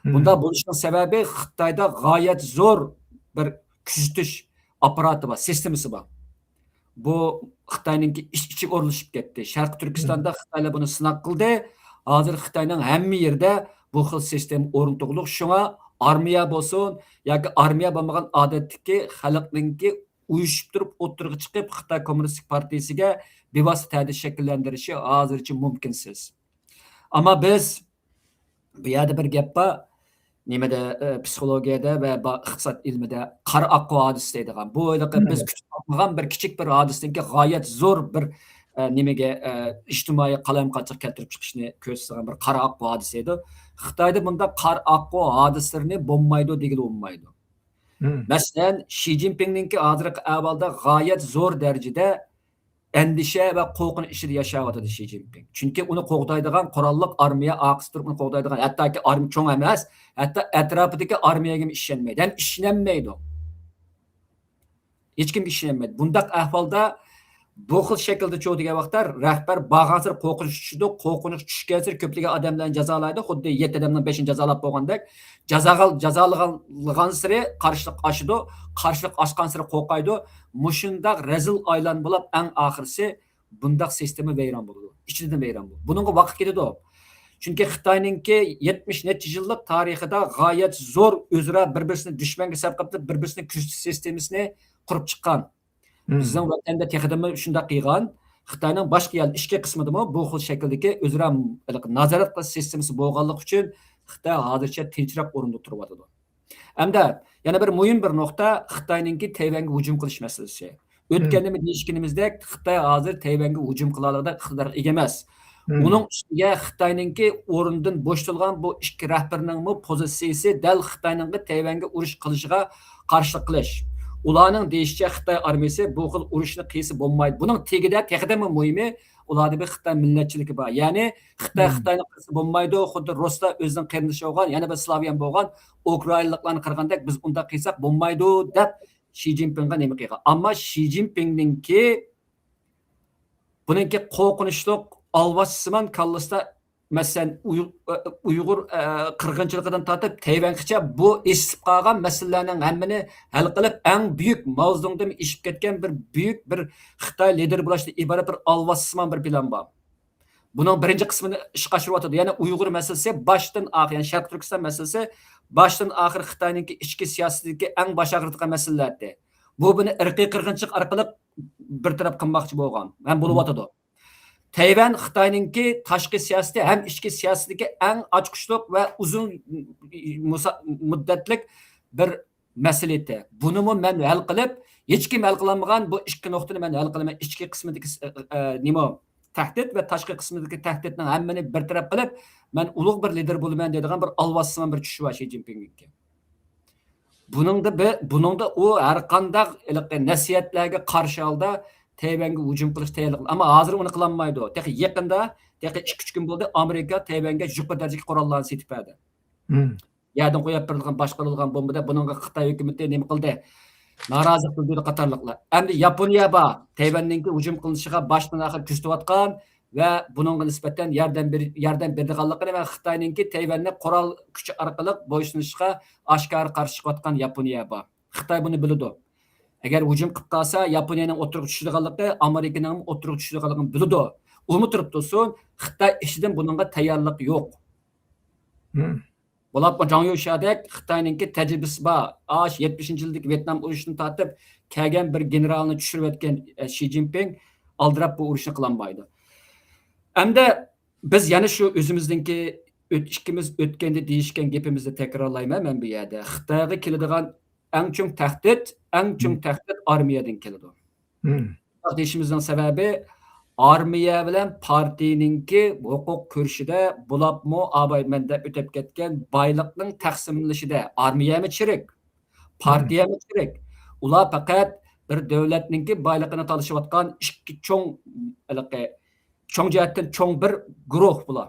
بۇنداق بولۇشىنىڭ سەۋەبى خىتايدا غايەت زور بىر كۆزىتىش ئاپپاراتى بار، سىستېمىسى بار. بۇ خىتاينىڭكى ئىچ ئىچىگە ئورۇنلىشىپ كەتتى. شەرقىي تۈركىستاندا خىتايلار بۇنى سىناق قىلدى. ھازىر خىتاينىڭ ھەممە يېرىدە بۇ خىل سىستېما ئورنىتىلغۇلۇق. شۇڭا ئارمىيە بولسۇن ياكى ئارمىيە بولمىغان ئادەتتىكى خەلقنىڭكى ئۇيۇشۇپ تۇرۇپ ئوتتۇرىغا چىقىپ خىتاي كوممۇنىستىك پارتىيىسىگە بىۋاسىتە تەدىت شەكىللەندۈرۈشى ھازىرچە مۇمكىنسىز. ئەمما بىز بۇ يەردە بىر گەپ بار. نېمىدە، ئە، پسىخولوگىيەدە ۋە با-، ئىقتىساد ئىلمىدە قارا ئاققۇ ھادىسىسى دەيدىغان. بۇ ھېلىقى بىز كۈتۈپ باقمىغان بىر كىچىك بىر ھادىسىدىنكى غايەت زور بىر، ئە، نېمىگە، ئە، ئىجتىمائىي قالايمىقانچىلىق كەلتۈرۈپ چىقىشنى كۆرسىتىدىغان بىر قارا ئاققۇ ھادىسە ئىدى. خىتايدا بۇنداق قارا ئاققۇ ھادىسىلىرىنى بولمايدۇ دېگىلى بولمايدۇ. مەسىلەن، شى جىنپىڭنىڭكى ھازىرقى ئەھۋالدا غايەت زور دەرىجىدە ئەندىشە ۋە قورقۇنچ ئىچىدە ياشاۋاتىدۇ شى جىنپىڭ. چۈنكى ئۇنى قوغدايدىغان قوراللىق ئارمىيە ئارقىسى تۇرۇپ ئۇنى قوغدايدىغان، ھەتتاكى ئارمىيە چوڭ ئەمەس، ھەتتا ئەتراپىدىكى ئارمىيەگىمۇ ئىشەنمەيدۇ. ھەم ئىشىنەلمەيدۇ. ھېچكىمگە ئىشىنەلمەيدۇ. بۇنداق ئەھۋالدا بۇ خىل شەكىلدە چۇ دېگەن ۋاقىتتا رەھبەر بارغانسېرى قورقۇنچ چۈشىدۇ، قورقۇنچ چۈشكەنسېرى كۆپلىگەن ئادەملەرنى جازالايدۇ، خۇددى يەتتە ئادەمنىڭ بەشىنى جازالاپ بولغاندەك. جازاغا-، جازالىغانسېرى قارشىلىق ئاشىدۇ، قارشىلىق ئاشقانسېرى قورقايدۇ. مۇشۇنداق رەزىل ئايلان بولۇپ، ئەڭ ئاخىرسى بۇنداق سىستېما ۋەيران بولىدۇ، ئىچىدىن ۋەيران بولىدۇ. بۇنىڭغا ۋاقىت كېتىدۇ. چۈنكى خىتاينىڭكى يەتمىش نەچچە يىللىق تارىخىدا غايەت زور ئۆزئارا بىر-بىرسىنى دۈشمەنگە ھېساب قىلىپ، بىر-بىرسىنى كۆزىتىش سىستېمىسىنى قۇرۇپ چىققان. بىزنىڭ ۋەتەندە تېخىدىمۇ شۇنداق قىلغان. خىتاينىڭ باشقا يەر، ئىچكى قىسمىدىمۇ بۇ خىل شەكىلدىكى ئۆزئارا نازارەت قىلىش سىستېمىسى بولغانلىقى ئۈچۈن خىتاي ھازىرچە تىنچراق ئورۇندا تۇرۇۋاتىدۇ. ئەمدى يەنە بىر مۇھىم بىر نۇقتا خىتاينىڭكى تەيۋەنگە ھۇجۇم قىلىش مەسىلىسى. ئۆتكەندىمۇ دېيىشكىنىمىزدەك، خىتاي ھازىر تەيۋەنگە ھۇجۇم قىلالىغۇدەك ئىقتىدارغا ئىگە ئەمەس. ئۇنىڭ ئۈستىگە خىتاينىڭكى ئورنىدىن بوشىتىلغان بۇ ئىككى رەھبىرنىڭمۇ پوزىتسىيىسى دەل خىتاينىڭكى تەيۋەنگە ئۇرۇش قىلىشىغا قارشىلىق قىلىش. ئۇلارنىڭ دېيىشىچە، خىتاي ئارمىيىسى بۇ خىل ئۇرۇشنى قىلسا بولمايدۇ. بۇنىڭ تېگىدە تېخىدىنمۇ مۇھىمى، ئۇلاردا بىر خىتاي مىللەتچىلىكى بار. يەنى خىتاي خىتاينى قىلسا بولمايدۇ، خۇددى رۇسلار ئۆزىنىڭ قېرىندىشى بولغان، يەنە بىر سلاۋيان بولغان ئۇكرائىنلىقلارنى قىلغاندەك بىز ئۇنداق قىلساق بولمايدۇ دەپ شى جىنپىڭغا نېمە قىلغان. ئەمما شى جىنپىڭنىڭكى بۇنىڭكى قورقۇنچلۇق ئالۋاستىسىمان كاللىسىدا مەسىلەن، ئۇيغۇر قىرغىنچىلىقىدىن تارتىپ تەيۋەنگىچە بۇ ئېسىپ قالغان مەسىلىلەرنىڭ ھەممىنى ھەل قىلىپ، ئەڭ بۈيۈك، ماۋزېدۇڭدىن ئېشىپ كەتكەن بىر بۈيۈك بىر خىتاي لىدېرى بولۇشتىن ئىبارەت بىر ئالۋاستىسىمان بىر پىلان بار. بۇنىڭ بىرىنچى قىسمىنى ئىشقا ئاشۇرۇۋاتىدۇ. يەنى ئۇيغۇر مەسىلىسى باشتىن ئاخىر، يەنى شەرقىي تۈركىستان مەسىلىسى باشتىن ئاخىر خىتاينىڭكى ئىچكى سىياسىتىدىكى ئەڭ باش ئاغرىتىدىغان مەسىلىلەردى. بۇ بۇنى ئىرقىي قىرغىنچىلىق ئارقىلىق بىر تەرەپ قىلماقچى بولغان ھەم بولۇۋاتىدۇ. تەيۋەن خىتاينىڭكى تاشقى سىياسىتى ھەم ئىچكى سىياسىتىدىكى ئەڭ ئاچقۇچلۇق ۋە ئۇزۇن مۇسا-، مۇددەتلىك بىر مەسئۇلىيىتى. بۇنىمۇ مەن ھەل قىلىپ، ھېچكىم ھەل قىلالمىغان بۇ ئىككى نۇقتىنى مەن ھەل قىلىمەن. ئىچكى قىسمىدىكى س-، ئە، ئە، نېمە، تەھدىت ۋە تاشقى قىسمىدىكى تەھدىتنىڭ ھەممىنى بىر تەرەپ قىلىپ، مەن ئۇلۇغ بىر لىدېر بولىمەن دەيدىغان بىر ئالۋاستىسىمان بىر چۈشى بار شى جىنپىڭنىڭكى. بۇنىڭدا بى-، بۇنىڭدا ئۇ ھەر قانداق ھېلىقى نەسىھەتلەرگە قارشى ھالدا تەيۋەنگە ھۇجۇم قىلىش تەييارلىقى. ئەمما ھازىر ئۇنى قىلالمايدۇ. تېخى يېقىندا، تېخى ئىككى ئۈچ كۈن بولدى، ئامېرىكا تەيۋەنگە يۇقىرى دەرىجىدىكى قوراللارنى سېتىپ بەردى. مم. يەردىن قويۇپ بېرىلغان، باشقۇرۇلغان بومبىدە بۇنىڭغا خىتاي ھۆكۈمىتى نېمە قىلدى؟ نارازىلىق بىلدۈردى قاتارلىقلار. ئەمدى ياپونىيە بار. تەيۋەننىڭكى ھۇجۇم قىلىنىشىغا باشتىن ئاخىر كۆزىتىۋاتقان ۋە بۇنىڭغا نىسبەتەن ياردەم بېر-، ياردەم بېرىدىغانلىقىنى ۋە خىتاينىڭكى تەيۋەننى قورال كۈچى ئارقىلىق بويسۇنۇشىغا ئاشكارا قارشى چىقىۋاتقان ياپونىيە بار. خىتاي بۇنى بىلىدۇ. ئەگەر ھۇجۇم قىلىپ قالسا، ياپونىيەنىڭ ئوتتۇرىغا چۈشىدىغانلىقى، ئامېرىكىنىڭ ئوتتۇرىغا چۈشىدىغانلىقىنى بىلىدۇ. ئۇمۇ تۇرۇپ تۇرسۇن، خىتاي ئىچىدىن بۇنىڭغا تەييارلىق يوق. مم. بولۇپمۇ جاڭ يۇشيادەك خىتاينىڭكى تەجرىبىسى بار، ئاشۇ يەتمىشىنچى يىلدىكى ۋيېتنام ئۇرۇشىدىن تارتىپ كەلگەن بىر گېنېرالنى چۈشۈرۈۋەتكەن، ئە، شى جىنپىڭ ئالدىراپ بۇ ئۇرۇشنى قىلالمايدۇ. ئەمدى بىز يەنە شۇ ئۆزىمىزنىڭكى ئۆت-، ئىككىمىز ئۆتكەندە دېيىشكەن گېپىمىزنى تەكرارلايمەن مەن بۇ يەردە. خىتايغا كېلىدىغان ئەڭ چوڭ تەھدىت، ئەڭ چوڭ مم. تەھدىت ئارمىيەدىن كېلىدۇ. مم. دېيىشىمىزنىڭ سەۋەبى، ئارمىيە بىلەن پارتىيىنىڭكى ھوقۇق كۈرىشىدە، بولۇپمۇ ئاباي مەن دەپ ئۆتۈپ كەتكەن بايلىقنىڭ تەقسىملىشىدە ئارمىيەمۇ چىرىك، مم. پارتىيەمۇ چىرىك. ئۇلار پەقەت بىر دۆلەتنىڭكى بايلىقىنى تالىشىۋاتقان ئىككى چوڭ، ھېلىقى، چوڭ جەھەتتىن چوڭ بىر گۇرۇھ بۇلار.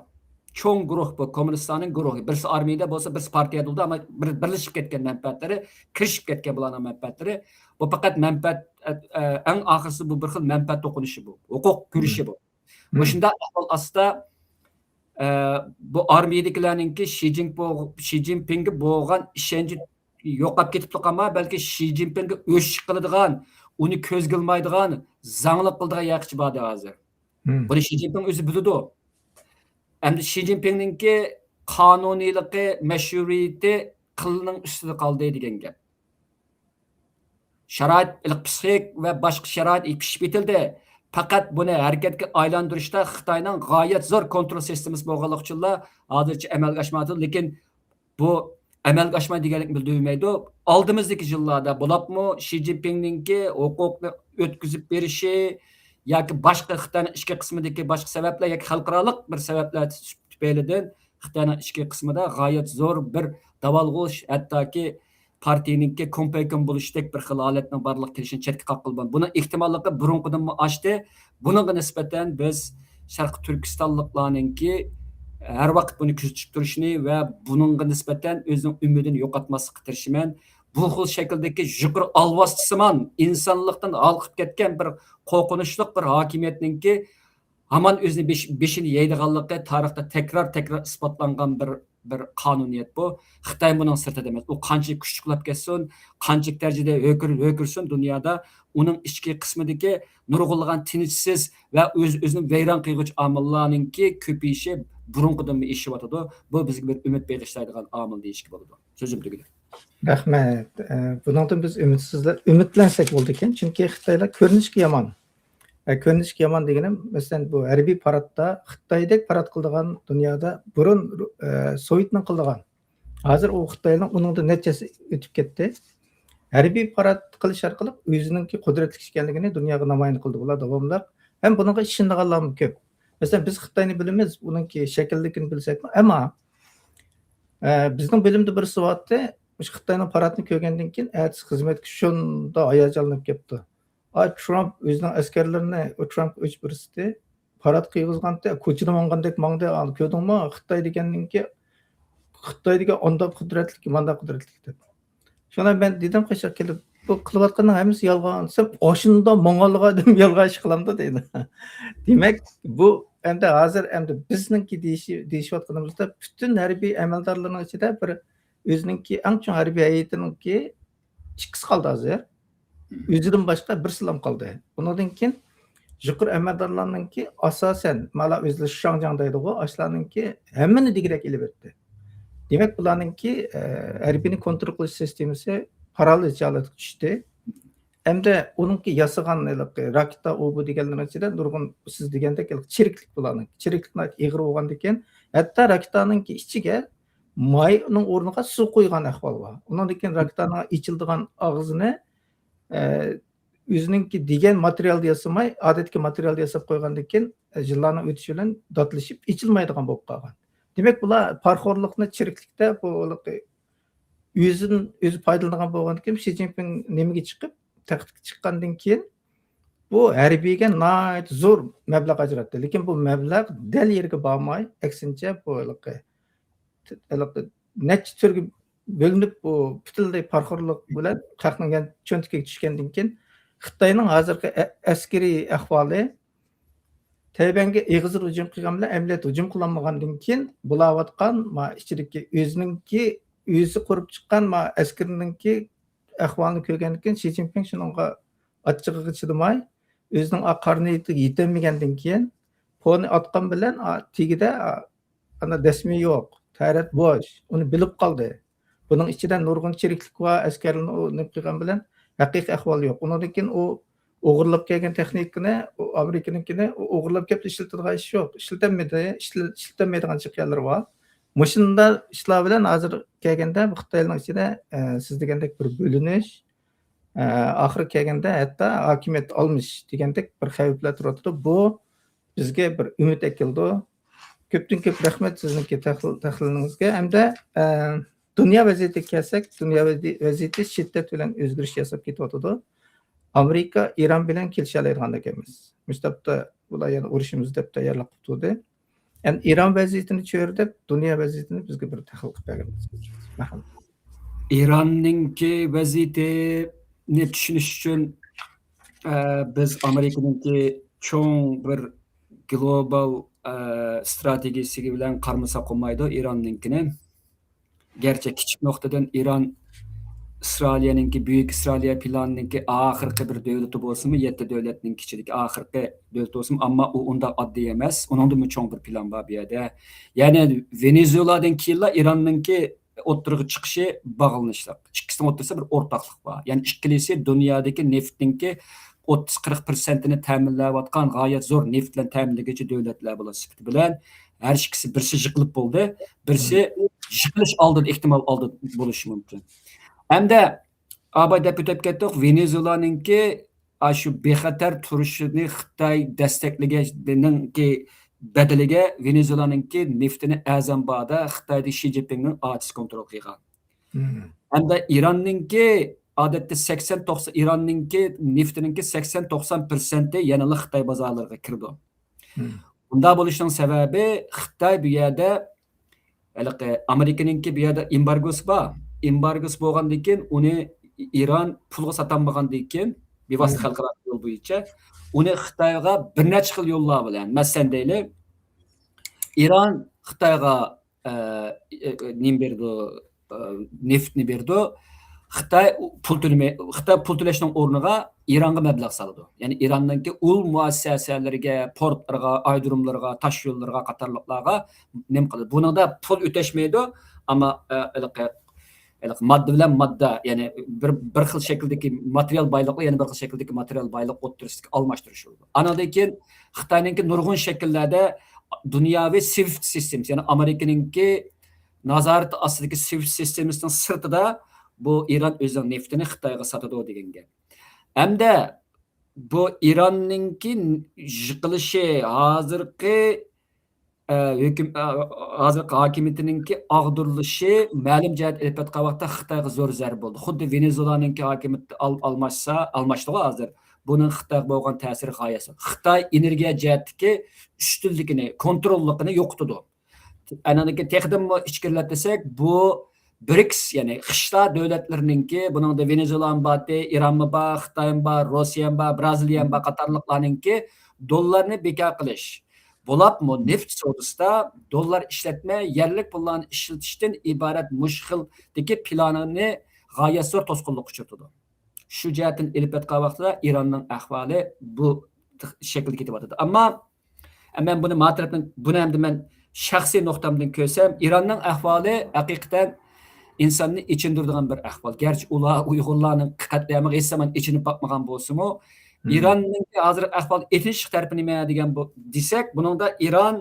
چوڭ گۇرۇھ بۇ، كوممۇنىستلارنىڭ گۇرۇھى. بىرسى ئارمىيەدە بولسا، بىرسى پارتىيەدە بولىدۇ، ئەمما بىر، بىرلىشىپ كەتكەن مەنپەئەتلىرى، كىرىشىپ كەتكەن بۇلارنىڭ مەنپەئەتلىرى. بۇ پەقەت مەنپەئەت، ئە، ئە، ئەڭ ئاخىرسى بۇ بىر خىل مەنپەئەت توقۇنۇشى بۇ. ھوقۇق كۈرىشى بۇ. مم. مۇشۇنداق ئەھۋال ئاستىدا، ئە، بۇ ئارمىيەدىكىلەرنىڭكى شى جىنپو-، شى جىنپىڭگە بولغان ئىشەنچى يوقاپ كېتىپلا قالماي، بەلكى شى جىنپىڭگە ئۆچ قىلىدىغان، ئۇنى كۆزگە ئىلمايدىغان، زاڭلىق قىلىدىغان ياقىچە باردى ھازىر. مم. بۇنى شى جىنپىڭ ئۆزى بىلىدۇ. ئەمدى شى جىنپىڭنىڭكى قانۇنىيلىقى، مەشرۇئىيىتى قىلنىڭ ئۈستىدە قالدى دېگەن گەپ. شارائىت، پىسخىك ۋە باشقا شارائىت پىشىپ يېتىلدى. پەقەت بۇنى ھەرىكەتكە ئايلاندۇرۇشتا خىتاينىڭ غايەت زور كونترول سىستېمىسى بولغانلىقى ئۈچۈنلا ھازىرچە ئەمەلگە ئاشمايۋاتىدۇ. لېكىن بۇ ئەمەلگە ئاشماي دېگەنلىكنى بىلدۈرمەيدۇ. ئالدىمىزدىكى يىللاردا بولۇپمۇ شى جىنپىڭنىڭكى ھوقۇقنى ئۆتكۈزۈپ بېرىشى ياكى باشقا خىتاينىڭ ئىچكى قىسمىدىكى باشقا سەۋەبلەر ياكى خەلقئارالىق بىر سەۋەبلەر تۈپەيلىدىن خىتاينىڭ ئىچكى قىسمىدا غايەت زور بىر داۋالغۇش، ھەتتاكى پارتىيىنىڭكى كومپەيكوم بولۇشتەك بىر خىل ھالەتنىڭ بارلىققا كېلىشىنى چەتكە قاققىلى بولمايدۇ. بۇنىڭ ئېھتىماللىقى بۇرۇنقىدىنمۇ ئاشتى. بۇنىڭغا نىسبەتەن بىز شەرقىي تۈركىستانلىقلارنىڭكى ھەر ۋاقىت بۇنى كۆزىتىپ تۇرۇشىنى ۋە بۇنىڭغا نىسبەتەن ئۆزىنىڭ ئۈمىدىنى يوقاتماسلىققا تىرىشىمەن. بۇ خىل شەكىلدىكى يۇقىرى ئالۋاستىسىمان، ئىنسانلىقتىن ھالقىپ كەتكەن بىر قورقۇنچلۇق بىر ھاكىمىيەتنىڭكى ھامان ئۆزىنى بېش-، بېشىنى يەيدىغانلىقى تارىختا تەكرار، تەكرار ئىسپاتلانغان بىر، بىر قانۇنىيەت بۇ. خىتاي بۇنىڭ سىرتىدا ئەمەس. ئۇ قانچىلىك كۈچلۈك بولۇپ كەتسۇن، قانچىلىك دەرىجىدە ھۆكۈر-، ھۆكۈرسۇن دۇنيادا، ئۇنىڭ ئىچكى قىسمىدىكى نۇرغۇنلىغان تىنچسىز ۋە ئۆز-، ئۆزىنى ۋەيران قىلغۇچ ئامىللارنىڭكى كۆپىيىشى بۇرۇنقىدىنمۇ ئېشىۋاتىدۇ. بۇ بىزگە بىر ئۈمىد بېغىشلايدىغان ئامىل دېيىشكە بولىدۇ. سۆزۈم تۈگىدى. رەھمەت. ئە، بۇنىڭدىن بىز ئۈمىدسىزلە-، ئۈمىدلەنسەك بولىدىكەن، چۈنكى خىتايلار كۆرۈنۈشكە يامان. ئە، كۆرۈنۈشكە يامان دېگىنىم، مەسىلەن، بۇ ھەربىي پاراتتا خىتايدەك پارات قىلىدىغان دۇنيادا بۇرۇن، ئە، سوۋېتنىڭ قىلىدىغان. ھازىر ئۇ خىتاينىڭ ئۇنىڭدىن نەچچە ھەسسە ئۆتۈپ كەتتى. ھەربىي پارات قىلىش ئارقىلىق ئۆزىنىڭكى قۇدرەتلىك ئىكەنلىكىنى دۇنياغا نامايان قىلدى ئۇلار داۋاملىق. ھەم بۇنىڭغا ئىشىنىدىغانلارمۇ كۆپ. مەسىلەن، بىز خىتاينى بىلىمىز، ئۇنىڭكى شەكىللىكىنى بىلسەكمۇ، ئەمما، ئە، بىزنىڭ بۆلۈمدە بىرسى بارتتى، مۇشۇ خىتاينىڭ پاراتنى كۆرگەندىن كېيىن، ئەتىسى خىزمەتكە شۇنداق ھاياجانلىنىپ كەپتۇ. ئاي، ترامپ ئۆزىنىڭ ئەسكەرلىرىنى، ئۇ ترامپ ئۆچ بىرسىتى، پارات قىلغۇزغانتى، كوچىدا ماڭغاندەك ماڭدى. ئانا، كۆردۈڭمۇ؟ خىتاي دېگەننىڭكى، خىتاي دېگەن ئانداق قۇدرەتلىك، مانداق قۇدرەتلىك دەپ. شۇڭا مەن دېدىم، قېشىغا كېلىپ، بۇ قىلىۋاتقاننىڭ ھەممىسى يالغان دېسەم، ئاشۇنداق ماڭغانلىق ئادەم يالغان ئىش قىلامدۇ دەيدۇ. دېمەك، بۇ ئەمدى ھازىر، ئەمدى بىزنىڭكى دېيىشى-، دېيىشىۋاتقىنىمىزدا، پۈتۈن ھەربىي ئەمەلدارلىرىنىڭ ئىچىدە بىر ئۆزىنىڭكى ئەڭ چوڭ ھەربىي ھەيئىتىنىڭكى ئىككىسى قالدى ھازىر. ئۆزىدىن باشقا بىرسىلام قالدى. ئۇنىڭدىن كېيىن يۇقىرى ئەمەلدارلارنىڭكى ئاساسەن، مانا ئۆزلىرى شاڭجاڭ دەيدىغۇ، ئاشۇلارنىڭكى ھەممىنى دېگۈدەك ئېلىۋەتتى. دېمەك، بۇلارنىڭكى، ئە، ھەربىينى كونترول قىلىش سىستېمىسى پارالىچ ھالەتكە چۈشتى. ئەمدى ئۇنىڭكى ياسىغان ھېلىقى راكېتا، ئۇ بۇ دېگەنلىرىنىڭ ئىچىدە نۇرغۇن سىز دېگەندەك ھېلىقى چىرىكلىك بۇلارنىڭ. چىرىكلىك ناھايىتى ئېغىر بولغاندىكىن، ھەتتا راكېتانىڭكى ئىچىگە ماينىڭ ئورنىغا سۇ قۇيغان ئەھۋال بار. ئۇنىڭدىن كېيىن راكېتانىڭ ئېچىلىدىغان ئاغزىنى، ئە، ئۆزىنىڭكى دېگەن ماتېرىيالدا ياسىماي، ئادەتتىكى ماتېرىيالدا ياساپ قويغاندىن كېيىن، ئە، يىللارنىڭ ئۆتۈشى بىلەن داتلىشىپ، ئېچىلمايدىغان بولۇپ قالغان. دېمەك، بۇلار پارىخورلۇقنى، چىرىكلىكتە بۇ ھېلىقى ئۆزىدىن ئۆزى پايدىلىنىدىغان بولغاندىكىن، شى جىنپىڭ نېمىگە چىقىپ، تەختكە چىققاندىن كېيىن، بۇ ھەربىيگە ناھايىتى زور مەبلەغ ئاجراتتى. لېكىن بۇ مەبلەغ دەل يېرىگە بارماي، ئەكسىنچە، بۇ ھېلىقى، ھېلىقى نەچچە تۈرگە بۆلۈنۈپ، بۇ پۈتۈنلەي پارىخورلۇق بىلەن خەقنىڭ يەنە چۆنتىكىگە چۈشكەندىن كېيىن، خىتاينىڭ ھازىرقى ئە-، ئەسكىرىي ئەھۋالى تەيۋەنگە ئېغىزىدا ھۇجۇم قىلغان بىلەن ئەمەلىيەتتە ھۇجۇم قىلالمىغاندىن كېيىن، بولاۋاتقان ما ئىچىدىكى ئۆزىنىڭكى، ئۆزى قۇرۇپ چىققان ما ئەسكىرىنىڭكى ئەھۋالىنى كۆرگەندىن كېيىن، شى جىنپىڭ شۇنىڭغا ئاچچىقىغا چىدىماي، ئۆزىنىڭ ئا قارا نىيىتىگە يېتەلمىگەندىن كېيىن، پونى ئاتقان بىلەن، ئا، تېگىدە، ئا، ئانا دەسمى يوق، تەرەت بوش، ئۇنى بىلىپ قالدى. بۇنىڭ ئىچىدە نۇرغۇن چىرىكلىك بار، ئەسكەرلەرنى ئۇ نېمە قىلغان بىلەن ھەقىقىي ئەھۋال يوق. ئۇنىڭدىن كېيىن ئۇ ئوغرىلاپ كەلگەن تېخنىكىنى، ئۇ ئامېرىكىنىڭكىنى ئۇ ئوغرىلاپ كېلىپ ئىشلىتىدىغان ئىش يوق. ئىشلىتەلمىدى، ئىشلە-، ئىشلىتەلمەيدىغان جىق يەرلىرى بار. مۇشۇنداق ئىشلار بىلەن ھازىر كەلگەندە بۇ خىتايلارنىڭ ئىچىدە، ئە، سىز دېگەندەك بىر بۆلۈنۈش، ئە، ئاخىرى كەلگەندە ھەتتا ھاكىمىيەت ئالمىشىش دېگەندەك بىر خەۋپلەر تۇرۇۋاتىدۇ. بۇ بىزگە بىر ئۈمىد ئەكېلىدۇ. كۆپتىن كۆپ رەھمەت سىزنىڭكى تەھلىل-، تەھلىلىڭىزگە. ئەمدى، ئە، دۇنيا ۋەزىيىتىگە كەلسەك، دۇنيا ۋەزى-، ۋەزىيىتى شىددەت بىلەن ئۆزگىرىش ياساپ كېتىۋاتىدۇ. ئامېرىكا ئىران بىلەن كېلىشەلەيدىغاندەك ئەمەس. مۇشۇ تاپتا بۇلار يەنە ئۇرۇشىمىز دەپ تەييارلىق قىلىپ تۇردى. ئەمدى ئىران ۋەزىيىتىنى چۆرىدەپ، دۇنيا ۋەزىيىتىنى بىزگە بىر تەھلىل قىلىپ بەرگىنىڭىز. مەرھەمەت. ئىراننىڭكى ۋەزىيىتىنى چۈشىنىش ئۈچۈن، ئە، بىز ئامېرىكىنىڭكى چوڭ بىر گلوبال، ئە، ئىستراتېگىيىسى بىلەن قارىمىساق بولمايدۇ ئىراننىڭكىنى. گەرچە كىچىك نۇقتىدىن ئىران ئىسرائىلىيەنىڭكى، بۈيۈك ئىسرائىلىيە پىلانىنىڭكى ئاخىرقى بىر دۆلىتى بولسىمۇ، يەتتە دۆلەتنىڭ ئىچىدىكى ئاخىرقى دۆلىتى بولسىمۇ، ئەمما ئۇ ئۇنداق ئاددىي ئەمەس. ئۇنىڭدىنمۇ چوڭ بىر پىلان بار بۇ يەردە. يەنى ۋېنېزۇېلادىن كېيىنلا ئىراننىڭكى ئوتتۇرىغا چىقىشى باغلىنىشلىق. ئىككىسىنىڭ ئوتتۇرىسىدا بىر ئورتاقلىق بار. يەنى ئىككىلىسى دۇنيادىكى نېفتنىڭكى ئوتتۇز قىرىق پىرسەنتىنى تەمىنلەۋاتقان، غايەت زور نېفىت بىلەن تەمىنلىگۈچى دۆلەتلەر بولۇش سۈپىتى بىلەن، ھەر ئىككىسى، بىرسى يىقىلىپ بولدى، بىرسى يىقىلىش ئالدىدا، ئېھتىمال ئالدىدا بولۇشى مۇمكىن. ئەمدى ئاباي دەپ ئۆتۈپ كەتتۇق، ۋېنېزۇېلانىڭكى ئاشۇ بىخەتەر تۇرۇشىنى خىتاي دەستەكلىگەننىڭكى بەدىلىگە ۋېنېزۇېلانىڭكى نېفىتىنى ئەرزان باھادا خىتايدىكى شى جىنپىڭنىڭ ئاچىسى كونترول قىلغان. ھەمدە ئىراننىڭكى ئادەتتە سەكسەن توقسان، ئىراننىڭكى نېفىتىنىڭكى سەكسەن توقسان پىرسەنتى يەنىلا خىتاي بازارلىرىغا كىرىدۇ. بۇنداق بولۇشنىڭ سەۋەبى خىتاي بۇ يەردە ھېلىقى ئامېرىكىنىڭكى بۇ يەردە ئېمبارگوسى بار. ئېمبارگوسى بولغاندىن كېيىن ئۇنى ئىران پۇلغا ساتالمىغاندىن كېيىن بىۋاسىتە خەلقئارا يول بويىچە ئۇنى خىتايغا بىر نەچچە خىل يوللار بىلەن، مەسىلەن دەيلى، ئىران خىتايغا، ئە، ئە، نېمە بېرىدۇ، ئە، نېفىتنى بېرىدۇ. خىتاي پۇل تۆلىمەي، خىتاي پۇل تۆلەشنىڭ ئورنىغا ئىرانغا مەبلەغ سالىدۇ. يەنى ئىراننىڭكى ئۇل مۇئەسسەسەلىرىگە، پورتلىرىغا، ئايرودروملىرىغا، تاش يوللىرىغا قاتارلىقلارغا نېمە قىلىدۇ. بۇنىڭدا پۇل ئۆتەشمەيدۇ، ئەمما، ئە، ھېلىقى ھېلىقى ماددا بىلەن ماددا، يەنى بىر، بىر خىل شەكىلدىكى ماتېرىيال بايلىقلار يەنە بىر خىل شەكىلدىكى ماتېرىيال بايلىق ئوتتۇرىسىدىكى ئالماشتۇرۇش بولىدۇ. ئانىڭدىن كېيىن خىتاينىڭكى نۇرغۇن شەكىللەردە دۇنياۋى سۋىفت سىستېمىسى، يەنى ئامېرىكىنىڭكى نازارىتى ئاستىدىكى سۋىفت سىستېمىسىنىڭ سىرتىدا بۇ ئىران ئۆزىنىڭ نېفىتىنى خىتايغا ساتىدۇ دېگەن گەپ. ھەمدە بۇ ئىراننىڭكى يىقىلىشى، ھازىرقى، ئە، ھۆكۈم-، ئە، ھازىرقى ھاكىمىيىتىنىڭكى ئاغدۇرۇلۇشى مەلۇم جەھەت ئېلىپ ئېيتقان ۋاقىتتا خىتايغا زور زەربە بولدى. خۇددى ۋېنېزۇېلانىڭكى ھاكىمىيىتى ئال-، ئالماشسا، ئالماشتىغۇ ھازىر. بۇنىڭ خىتايغا بولغان تەسىرى غايەت زور. خىتاي ئېنېرگىيە جەھەتتىكى ئۈستۈنلۈكىنى، كونتروللۇقىنى يوقىتىدۇ. ئانىڭدىن كېيىن تېخىدىنمۇ ئىچكىرىلەپ دېسەك، بۇ برىكس، يەنى خىشلا دۆلەتلىرىنىڭكى، بۇنىڭدا ۋېنېزۇېلامۇ بار، ئىرانمۇ بار، خىتايمۇ بار، روسىيەمۇ بار، بىرازىلىيەمۇ بار قاتارلىقلارنىڭكى دوللارنى بىكار قىلىش. بولۇپمۇ نېفىت سودىسىدا دوللار ئىشلەتمەي، يەرلىك پۇللارنى ئىشلىتىشتىن ئىبارەت مۇشۇ خىلدىكى پىلانىنى غايەت زور توسقۇنلۇققا ئۇچرىتىدۇ. شۇ جەھەتتىن ئېلىپ ئېيتقان ۋاقتىدا ئىراننىڭ ئەھۋالى بۇ شەكىلدە كېتىۋاتىدۇ. ئەمما مەن بۇنى ما تەرەپتىن، بۇنى ئەمدى مەن شەخسىي نۇقتامدىن كۆرسەم، ئىراننىڭ ئەھۋالى ھەقىقەتەن ئىنساننى ئېچىندۇرىدىغان بىر ئەھۋال. گەرچە ئۇلار ئۇيغۇرلارنىڭ قەتلىئامىغا ھېچ زامان ئېچىنىپ باقمىغان بولسىمۇ، ئىراننىڭكى ھازىرقى ئەھۋال ئېچىنىشلىق تەرىپى نېمە دېگەن بۇ، دېسەك، بۇنىڭدا ئىران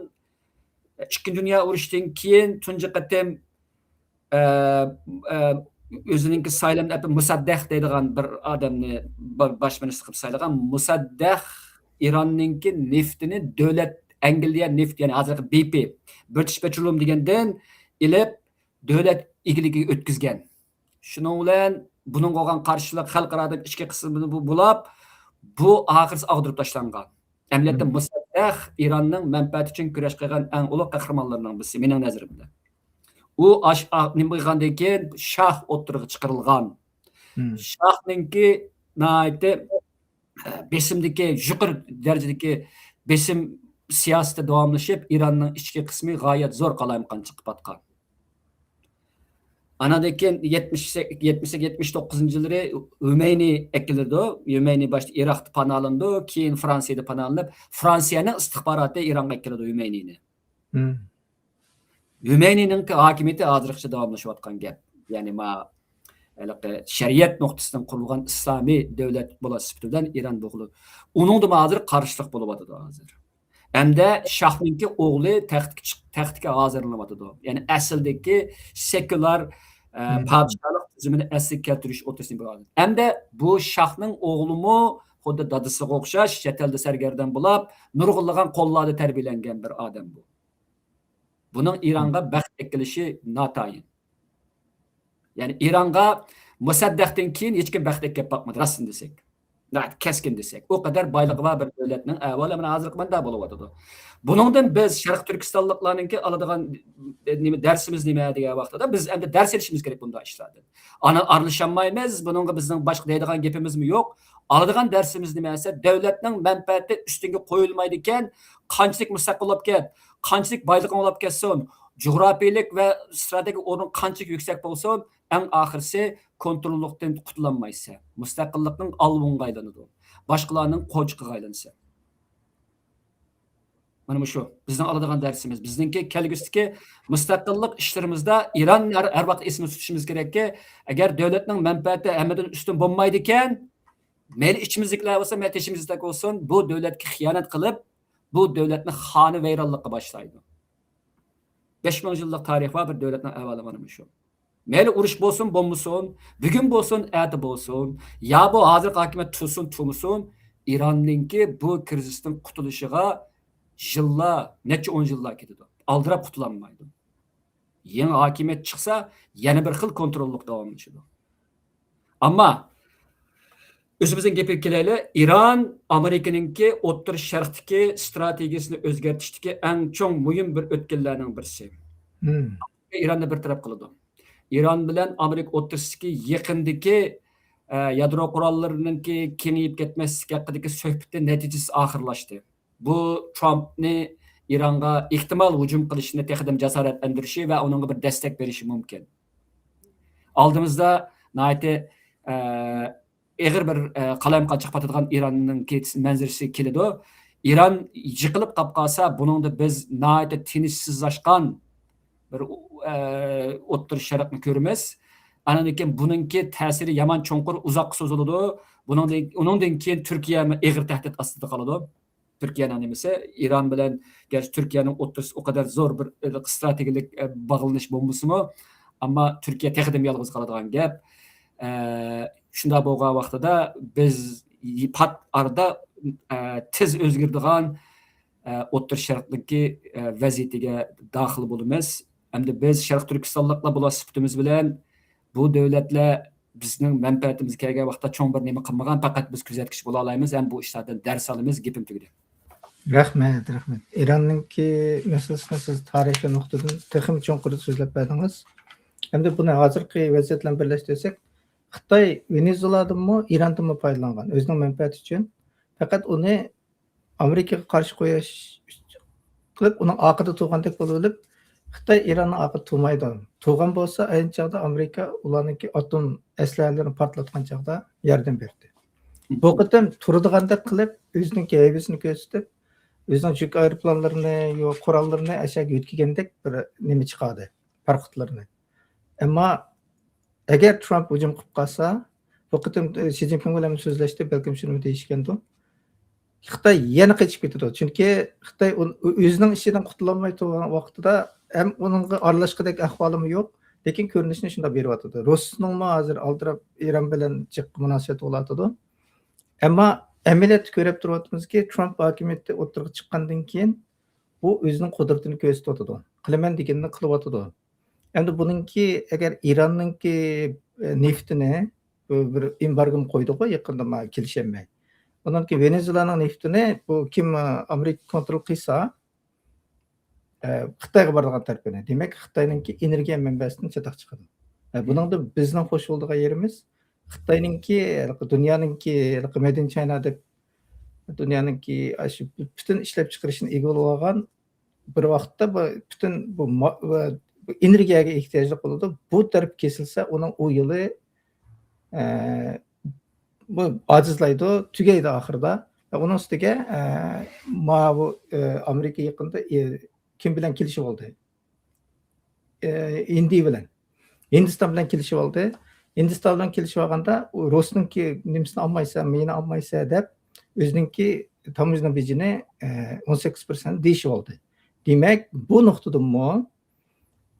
ئىككىنچى دۇنيا ئۇرۇشىدىن كېيىن تۇنجى قېتىم، ئە، ئە، ئۆزىنىڭكى سايلامنى ئەپە مۇسەددەق دەيدىغان بىر ئادەمنى با-، باش مىنىستىر قىلىپ سايلىغان. مۇسەددەق ئىراننىڭكى نېفىتىنى دۆلەت، ئەنگلىيە نېفىت، يەنى ھازىرقى بى پى، برىتىش پېتروليۇم دېگەندىن ئېلىپ دۆلەت ئىگىلىكىگە ئۆتكۈزگەن. شۇنىڭ بىلەن بۇنىڭغا بولغان قارشىلىق خەلقئارادىن ئىچكى قىسمىدا بۇ-، بولۇپ، بۇ ئاخىرسى ئاغدۇرۇپ تاشلانغان. ئەمەلىيەتتە مۇسەددەق ئىراننىڭ مەنپەئەتى ئۈچۈن كۈرەش قىلغان ئەڭ ئۇلۇغ قەھرىمانلىرىنىڭ بىرسى، مېنىڭ نەزىرىمدە. ئۇ ئاش-، ئا-، نېمە قىلغاندىن كېيىن شاھ ئوتتۇرىغا چىقىرىلغان. شاھنىڭكى ناھايىتى، ئە، بېسىمدىكى، يۇقىرى دەرىجىدىكى بېسىم سىياسىتى داۋاملىشىپ، ئىراننىڭ ئىچكى قىسمى غايەت زور قالايمىقان چىقىپ ئاتقان. ئاناندىن كېيىن يەتمىش، يەتمىش، يەتمىش توققۇزىنچى يىللىرى ھۈمەينى ئەكېلىدۇ. ھۈمەينى باشتا ئىراقتا پاناھلىنىدۇ، كېيىن فرانسىيەدە پاناھلىنىپ، فرانسىيەنىڭ ئىستىخباراتى ئىرانغا ئەكېلىدۇ ھۈمەينىنى. ھۈمەينىنىڭ ھاكىمىيىتى ھازىرغىچە داۋاملىشىۋاتقان گەپ. يەنى ما، ھېلىقى شەرىئەت نۇقتىسىدىن قۇرۇلغان ئىسلامىي دۆلەت بولۇش سۈپىتى بىلەن ئىران بولغىلى. ئۇنىڭدىمۇ ھازىر قارشىلىق بولۇۋاتىدۇ ھازىر. ھەمدە شاھنىڭكى ئوغلى تەختكە چىق-، تەختكە ھازىرلىنىۋاتىدۇ. يەنى ئەسلىدىكى سېكۇلار، ئە، پادىشاھلىق تۈزۈمىنى ئەسلىگە كەلتۈرۈش ئوتتۇرىسىنى بىر ئالدى. ھەمدە بۇ شاھنىڭ ئوغلىمۇ خۇددى دادىسىغا ئوخشاش چەت ئەلدە سەرگەردان بولۇپ، نۇرغۇنلىغان قوللاردا تەربىيەلەنگەن بىر ئادەم بۇ. بۇنىڭ ئىرانغا بەخت ئەكېلىشى ناتايىن. يەنى ئىرانغا مۇسەددەقتىن كېيىن ھېچكىم بەخت ئەكەپ باقمىدى، راستىنى دېسەك. ناھايىتى كەسكىن دېسەك. ئۇ قەدەر بايلىقى بار بىر دۆلەتنىڭ ئەھۋالى مانا ھازىرقى مۇنداق بولۇۋاتىدۇ. بۇنىڭدىن بىز شەرقىي تۈركىستانلىقلارنىڭكى ئالىدىغان، ئە، نېمە، دەرسىمىز نېمە دېگەن ۋاقتىدا، بىز ئەمدى دەرس ئېلىشىمىز كېرەك بۇنداق ئىشلاردىن. ئانا ئارىلىشالمايمىز، بۇنىڭغا بىزنىڭ باشقا دەيدىغان گېپىمىزمۇ يوق. ئالىدىغان دەرسىمىز نېمە دېسە، دۆلەتنىڭ مەنپەئەتى ئۈستۈنگە قويۇلمايدىكەن، قانچىلىك مۇستەقىل بولۇپ كەت، قانچىلىك بايلىقىڭ بولۇپ كەتسۇن، جۇغراپىيىلىك ۋە ئىستراتېگىك ئورنۇڭ قانچىلىك يۈكسەك بولسۇن، ئەڭ ئاخىرسى كونتروللۇقتىن قۇتۇلالمايسەن. مۇستەقىللىقنىڭ ئالۋۇڭىغا ئايلىنىدۇ. باشقىلارنىڭ قوچىقىغا ئايلىنىسەن. مانا مۇشۇ بىزنىڭ ئالىدىغان دەرسىمىز. بىزنىڭكى كەلگۈسىدىكى مۇستەقىللىق ئىشلىرىمىزدا ئىران ھەر، ھەر ۋاقىت ئېسىمىزدە تۇتۇشىمىز كېرەككى، ئەگەر دۆلەتنىڭ مەنپەئەتى ھەممىدىن ئۈستۈن بولمايدىكەن، مەيلى ئىچىمىزدىكىلەر بولسۇن، مەيلى تېشىمىزدىكى بولسۇن، بۇ دۆلەتكە خىيانەت قىلىپ، بۇ دۆلەتنى خانىۋەيرانلىققا باشلايدۇ. بەش مىڭ يىللىق تارىخى بار بىر دۆلەتنىڭ ئەھۋالى مانا مۇشۇ. مەيلى ئۇرۇش بولسۇن، بولمىسۇن، بۈگۈن بولسۇن، ئەتە بولسۇن، يا بۇ ھازىرقى ھاكىمىيەت تۇرسۇن، تۇرمىسۇن، ئىراننىڭكى بۇ كىرىزىستىن قۇتۇلۇشىغا يىللار، نەچچە ئون يىللار كېتىدۇ. ئالدىراپ قۇتۇلالمايدۇ. يېڭى ھاكىمىيەت چىقسا، يەنە بىر خىل كونتروللۇق داۋاملىشىدۇ. ئەمما ئۆزىمىزنىڭ گېپىگە كېلەيلى، ئىران ئامېرىكىنىڭكى ئوتتۇرا شەرقتىكى ستراتېگىيىسىنى ئۆزگەرتىشتىكى ئەڭ چوڭ مۇھىم بىر ئۆتكەللەرنىڭ بىرسى. ئىراننى بىر تەرەپ قىلىدۇ. ئىران بىلەن ئامېرىكا ئوتتۇرىسىدىكى يېقىندىكى، ئە، يادرو قوراللىرىنىڭكى كېڭىيىپ كەتمەسلىكى ھەققىدىكى سۆھبىتى نەتىجىسىز ئاخىرلاشتى. بۇ ترامپنى ئىرانغا ئېھتىمال ھۇجۇم قىلىشنى تېخىدىمۇ جاسارەتلەندۈرۈشى ۋە ئۇنىڭغا بىر دەستەك بېرىشى مۇمكىن. ئالدىمىزدا ناھايىتى، ئە، ئېغىر بىر، ئە، قالايمىقان چىقىپ ئاتىدىغان ئىراننىڭكى مەنزىرىسى كېلىدۇ. ئىران يىقىلىپ قاپ قالسا، بۇنىڭدا بىز ناھايىتى تىنچسىزلاشقان بىر، ئە، ئوتتۇرا شەرقنى كۆرىمىز. ئاندىن كېيىن بۇنىڭكى تەسىرى يامان چوڭقۇر، ئۇزاققا سوزۇلىدۇ. بۇنىڭدىن، ئۇنىڭدىن كېيىن تۈركىيەمۇ ئېغىر تەھدىت ئاستىدا قالىدۇ. تۈركىيەنىڭ نېمىسى، ئىران بىلەن گەرچە تۈركىيەنىڭ ئوتتۇرىسىدا ئۇ قەدەر زور بىر، ئە، ستراتېگىيەلىك، ئە، باغلىنىش بولمىسىمۇ، ئەمما تۈركىيە تېخىدىمۇ يالغۇز قالىدىغان گەپ. ئە، شۇنداق بولغان ۋاقتىدا بىز پات ئارىدا، ئە، تېز ئۆزگىرىدىغان، ئە، ئوتتۇرا شەرقنىڭكى، ئە، ۋەزىيىتىگە داخىل بولىمىز. ئەمدى بىز شەرقىي تۈركىستانلىقلار بولۇش سۈپىتىمىز بىلەن بۇ دۆلەتلەر بىزنىڭ مەنپەئەتىمىزگە كەلگەن ۋاقىتتا چوڭ بىر نېمە قىلمىغان، پەقەت بىز كۆزەتكۈچى بولالايمىز ھەم بۇ ئىشلاردىن دەرس ئالىمىز. گېپىم تۈگىدى. رەھمەت، رەھمەت. ئىراننىڭكى مەسىلىسىنى سىز تارىخىي نۇقتىدىن تېخىمۇ چوڭقۇر سۆزلەپ بەردىڭىز. ئەمدى بۇنى ھازىرقى ۋەزىيەت بىلەن بىرلەشتۈرسەك، خىتاي ۋېنېزۇېلادىنمۇ، ئىراندىنمۇ پايدىلانغان ئۆزىنىڭ مەنپەئەتى ئۈچۈن. پەقەت ئۇنى ئامېرىكىغا قارشى قويۇش، قىلىپ، ئۇنىڭ ئارقىدا تۇرغاندەك بولۇۋېلىپ، خىتاي ئىراننىڭ ئارقىدا تۇرمايدۇ. تۇرغان بولسا، ئەينى چاغدا ئامېرىكا ئۇلارنىڭكى ئاتوم ئەسلىھەلىرىنى پارتلاتقان چاغدا ياردەم بەردى. بۇ قېتىم تۇرىدىغاندەك قىلىپ، ئۆزىنىڭكى ھەيۋىسىنى كۆرسىتىپ، ئۆزىنىڭ يۈك ئايروپىلانلىرىنى، يو-، قوراللىرىنى ئەشەگە يۆتكىگەندەك بىر نېمە چىقاردى، پاراخوتلىرىنى. ئەمما ئەگەر ترامپ ھۇجۇم قىلىپ قالسا، بۇ قېتىم، ئى، شى جىنپىڭ بىلەن سۆزلەشتى، بەلكىم شۇنىمۇ دېيىشكەندۇ. خىتاي يەنە قېچىپ كېتىدۇ. چۈنكى خىتاي ئۇ-، ئۆ-، ئۆزىنىڭ ئىشىدىن قۇتۇلالماي تۇرغان ۋاقتىدا ھەم ئۇنىڭغا ئارىلاشقۇدەك ئەھۋالىمۇ يوق، لېكىن كۆرۈنۈشىنى شۇنداق بېرىۋاتىدۇ. رۇسنىڭمۇ ھازىر ئالدىراپ ئىران بىلەن جىق مۇناسىۋەت بولۇۋاتىدۇ. ئەمما ئەمەلىيەتتە كۆرۈپ تۇرۇۋاتىمىزكى، ترامپ ھاكىمىيىتى ئوتتۇرىغا چىققاندىن كېيىن، ئۇ ئۆزىنىڭ قۇدرىتىنى كۆرسىتىۋاتىدۇ. قىلىمەن دېگىنىنى قىلىۋاتىدۇ. ئەمدى بۇنىڭكى، ئەگەر ئىراننىڭكى، ئە، نېفىتىنى، بۇ بىر ئېمبارگونى قويدىغۇ يېقىندا، ما، كېلىشەلمەي. ئۇنىڭكى ۋېنېزۇېلانىڭ نېفىتىنى بۇ كىم، ئە، ئامېرىكا كونترول قىلسا، ئە، خىتايغا بارىدىغان تەرىپىنى. دېمەك، خىتاينىڭكى ئېنېرگىيە مەنبەسىدىن چاتاق چىقىدۇ. ئە، بۇنىڭدا بىزنىڭ خوش بولىدىغان يېرىمىز، خىتاينىڭكى، ھېلىقى دۇنيانىڭكى، ھېلىقى مېيد ئىن چاينا دەپ، دۇنيانىڭكى ئاشۇ پۈتۈن ئىشلەپچىقىرىشىنى ئىگە بولۇۋالغان، بىر ۋاقىتتا بۇ پۈتۈن بۇ ما-، ۋە بۇ ئېنېرگىيەگە ئېھتىياجلىق بولىدۇ. بۇ تەرەپ كېسىلسە، ئۇنىڭ ئۇ يىلى، ئە، بۇ ئاجىزلايدۇ، تۈگەيدۇ ئاخىرىدا. ۋە ئۇنىڭ ئۈستىگە، ئە، ماۋۇ، ئە، ئامېرىكا يېقىندا، ئە، كىم بىلەن كېلىشىۋالدى؟ ئە، ھىندى بىلەن. ھىندىستان بىلەن كېلىشىۋالدى. ھىندىستان بىلەن كېلىشىۋالغاندا، ئۇ رۇسنىڭكى نېمىسىنى ئالمايسەن، مېيىنى ئالمايسەن دەپ، ئۆزىنىڭكى تاموژنا بېجىنى، ئە، ئون سەككىز پىرسەنت دېيىشىۋالدى. دېمەك، بۇ نۇقتىدىنمۇ،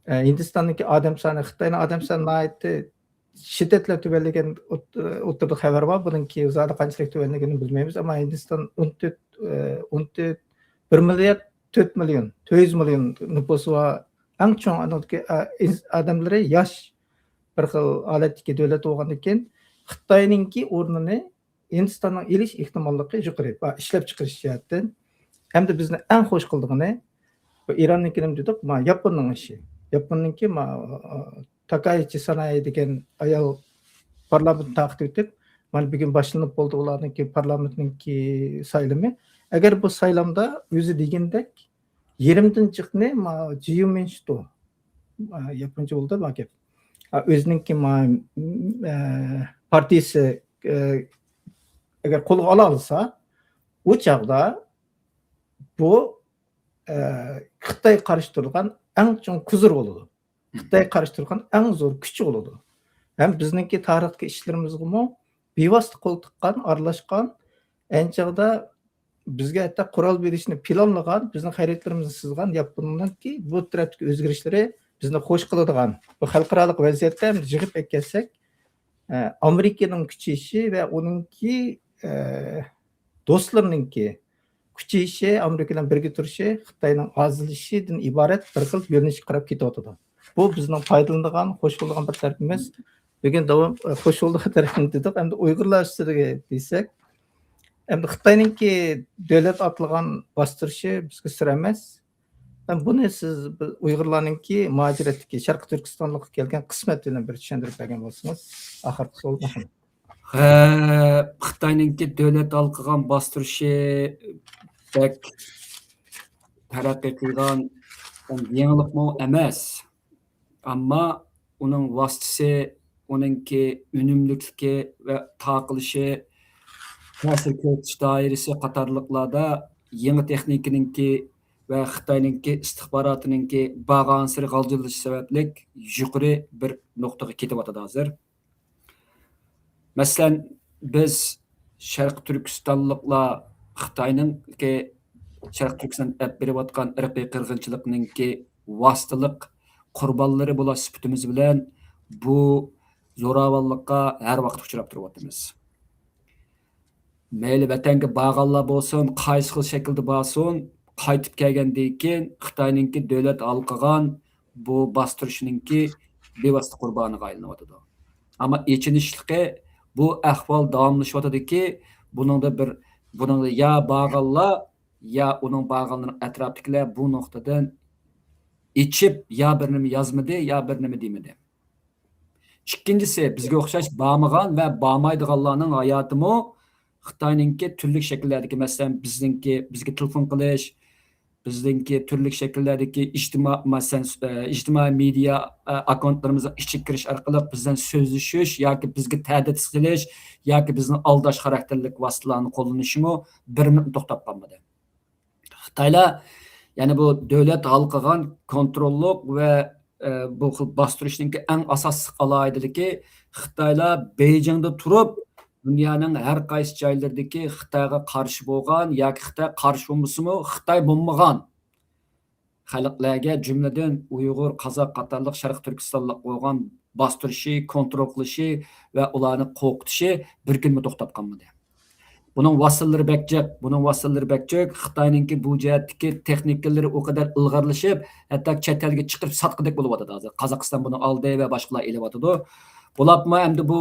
ئە، ھىندىستاننىڭكى ئادەم سانى، خىتاينىڭ ئادەم سانى ناھايىتى شىددەت بىلەن تۆۋەنلىگەن ئوت-، ئوتتۇرىدا خەۋەر بار. بۇنىڭكى زادى قانچىلىك تۆۋەنلىگىنىنى بىلمەيمىز. ئەمما ھىندىستان ئون تۆت، ئە، ئون تۆت، بىر مىليارد تۆت مىليون، تۆت يۈز مىليون نوپۇسى بار، ئەڭ چوڭ ئانىڭدىكى، ئە، ئىنس-، ئادەملىرى ياش بىر خىل ھالەتتىكى دۆلەت بولغاندىكىن، خىتاينىڭكى ئورنىنى ھىندىستاننىڭ ئېلىش ئېھتىماللىقى يۇقىرى، بۇ ئىشلەپچىقىرىش جەھەتتىن. ھەمدە بىزنى ئەڭ خوش قىلىدىغىنى، بۇ ئىراننىڭكىنىمۇ دېدۇق، ما، ياپوننىڭ ئىشى. ياپوننىڭكى، ما، تاكايىچى سانايى دېگەن ئايال پارلامېنتنى تارقىتىۋېتىپ، مانا بۈگۈن باشلىنىپ بولدى ئۇلارنىڭكى پارلامېنتنىڭكى سايلىمى. ئەگەر بۇ سايلامدا ئۆزى دېگەندەك يېرىمدىن جىقنى، ما، جيۇ مىنشتو، ما، ياپونچە بولدى ما گەپ. ئا، ئۆزىنىڭكى، ما، ئە، پارتىيىسى، ئە، ئەگەر قولغا ئالالىسا، ئۇ چاغدا بۇ، ئە، خىتاي قارشى تۇرىدىغان ئەڭ چوڭ كوزىر بولىدۇ. خىتاي قارشى تۇرغان ئەڭ زور كۈچ بولىدۇ. ھەم بىزنىڭكى تارىختىكى ئىشلىرىمىزغىمۇ بىۋاسىتە قول تىققان، ئارىلاشقان، ئەينى چاغدا بىزگە ھەتتا قورال بېرىشنى پىلانلىغان، بىزنىڭ خەرىتىلىرىمىزنى سىزغان ياپوننىڭكى بۇ تەرەپتىكى ئۆزگىرىشلىرى بىزنى خوش قىلىدىغان. بۇ خەلقئارالىق ۋەزىيەتتە يىغىپ ئەكەلسەك، ئە، ئامېرىكىنىڭ كۈچىيىشى ۋە ئۇنىڭكى، ئە، دوستلىرىنىڭكى كۈچىيىشى، ئامېرىكا بىلەن بىرگە تۇرۇشى، خىتاينىڭ ئازلىشىشىدىن ئىبارەت بىر خىل يۆنىلىشكە قاراپ كېتىۋاتىدۇ. بۇ بىزنىڭ پايدىلىنىدىغان، خوش بولىدىغان بىر تەرىپىمىز. بۈگۈن داۋام، خوش بولىدىغان تەرىپىنى دېدۇق. ئەمدى ئۇيغۇرلار ئۈستىدىگە دېسەك، ئەمدى خىتاينىڭكى دۆلەت ئاتلىغان باستۇرۇشى بىزگە سىر ئەمەس. بۇنى سىز بىر ئۇيغۇرلارنىڭكى مۇھاجىرەتتىكى شەرقىي تۈركىستانلىققا كەلگەن قىسمەت بىلەن بىر چۈشەندۈرۈپ بەرگەن بولسىڭىز، ئاخىرقى سوئال. ھە، خىتاينىڭكى دۆلەت ھالقىغان باستۇرۇشى بەك تەرەققىي قىلغان يېڭىلىقمۇ ئەمەس. ئەمما ئۇنىڭ ۋاسىتىسى، ئۇنىڭكى ئۈنۈملۈكلۈكى ۋە تارقىلىشى، تەسىر كۆرسىتىش دائىرىسى قاتارلىقلاردا يېڭى تېخنىكىنىڭكى ۋە خىتاينىڭكى ئىستىخباراتىنىڭكى بارغانسېرى غالجىرلىشى سەۋەبلىك يۇقىرى بىر نۇقتىغا كېتىۋاتىدۇ ھازىر. مەسىلەن، بىز شەرقىي تۈركىستانلىقلار خىتاينىڭكى شەرقىي تۈركىستان ئەپ بېرىۋاتقان ئىرقىي قىرغىنچىلىقنىڭكى ۋاسىتىلىق قۇربانلىرى بولاش سۈپىتىمىز بىلەن بۇ زوراۋانلىققا ھەر ۋاقىت ئۇچراپ تۇرۇۋاتىمىز. مەيلى ۋەتەنگە بارغانلار بولسۇن، قايسى خىل شەكىلدە بارسۇن، قايتىپ كەلگەندىن كېيىن خىتاينىڭكى دۆلەت ھالقىغان بۇ باستۇرۇشنىڭكى بىۋاسىتە قۇربانىغا ئايلىنىۋاتىدۇ. ئەمما ئېچىنىشلىقى، بۇ ئەھۋال داۋاملىشىۋاتىدۇكى، بۇنىڭدا بىر، بۇنىڭدا يا بارغانلار، يا ئۇنىڭ بارغانلىرىنىڭ ئەتراپىدىكىلەر بۇ نۇقتىدىن ئېچىپ، يا بىر نېمە يازمىدى، يا بىر نېمە دېمىدى. ئىككىنچىسى، بىزگە ئوخشاش بارمىغان ۋە بارمايدىغانلارنىڭ ھاياتىمۇ خىتاينىڭكى تۈرلۈك شەكىللەردىكى، مەسىلەن، بىزنىڭكى، بىزگە تېلېفون قىلىش، بىزنىڭكى تۈرلۈك شەكىللەردىكى ئىجتىمائىي، مەسىلەن، ئىجتىمائىي مېدىيا ئاككاونتلىرىمىزغا ئىچىگە كىرىش ئارقىلىق بىزدىن سۆزلىشىش ياكى بىزگە تەھدىت سېلىش ياكى بىزنى ئالداش خاراكتېرلىك ۋاسىتىلەرنى قوللىنىشىمۇ بىر مىنۇتمۇ توختاپ قالمىدى. خىتايلار يەنە بۇ دۆلەت ھالقىغان كونتروللۇق ۋە، ئە، بۇ خىل باستۇرۇشنىڭكى ئەڭ ئاساسلىق ئالاھىدىلىكى، خىتايلار بېيجىڭدا تۇرۇپ، دۇنيانىڭ ھەر قايسى جايلىرىدىكى خىتايغا قارشى بولغان ياكى خىتاي قارشى بولمىسىمۇ، خىتاي بولمىغان خەلقلەرگە، جۈملىدىن ئۇيغۇر، قازاق قاتارلىق شەرقىي تۈركىستانلىق بولغان باستۇرۇشى، كونترول قىلىشى ۋە ئۇلارنى قورقۇتۇشى بىر كۈنمۇ توختاپ قالمىدى. بۇنىڭ ۋاسىتىلىرى بەك جىق، بۇنىڭ ۋاسىتىلىرى بەك جىق. خىتاينىڭكى بۇ جەھەتتىكى تېخنىكىلىرى ئۇ قەدەر ئىلغارلىشىپ، ھەتتا چەت ئەلگە چىقىرىپ ساتقۇدەك بولۇۋاتىدۇ ھازىر. قازاقىستان بۇنى ئالدى ۋە باشقىلار ئېلىۋاتىدۇ. بولۇپمۇ ئەمدى بۇ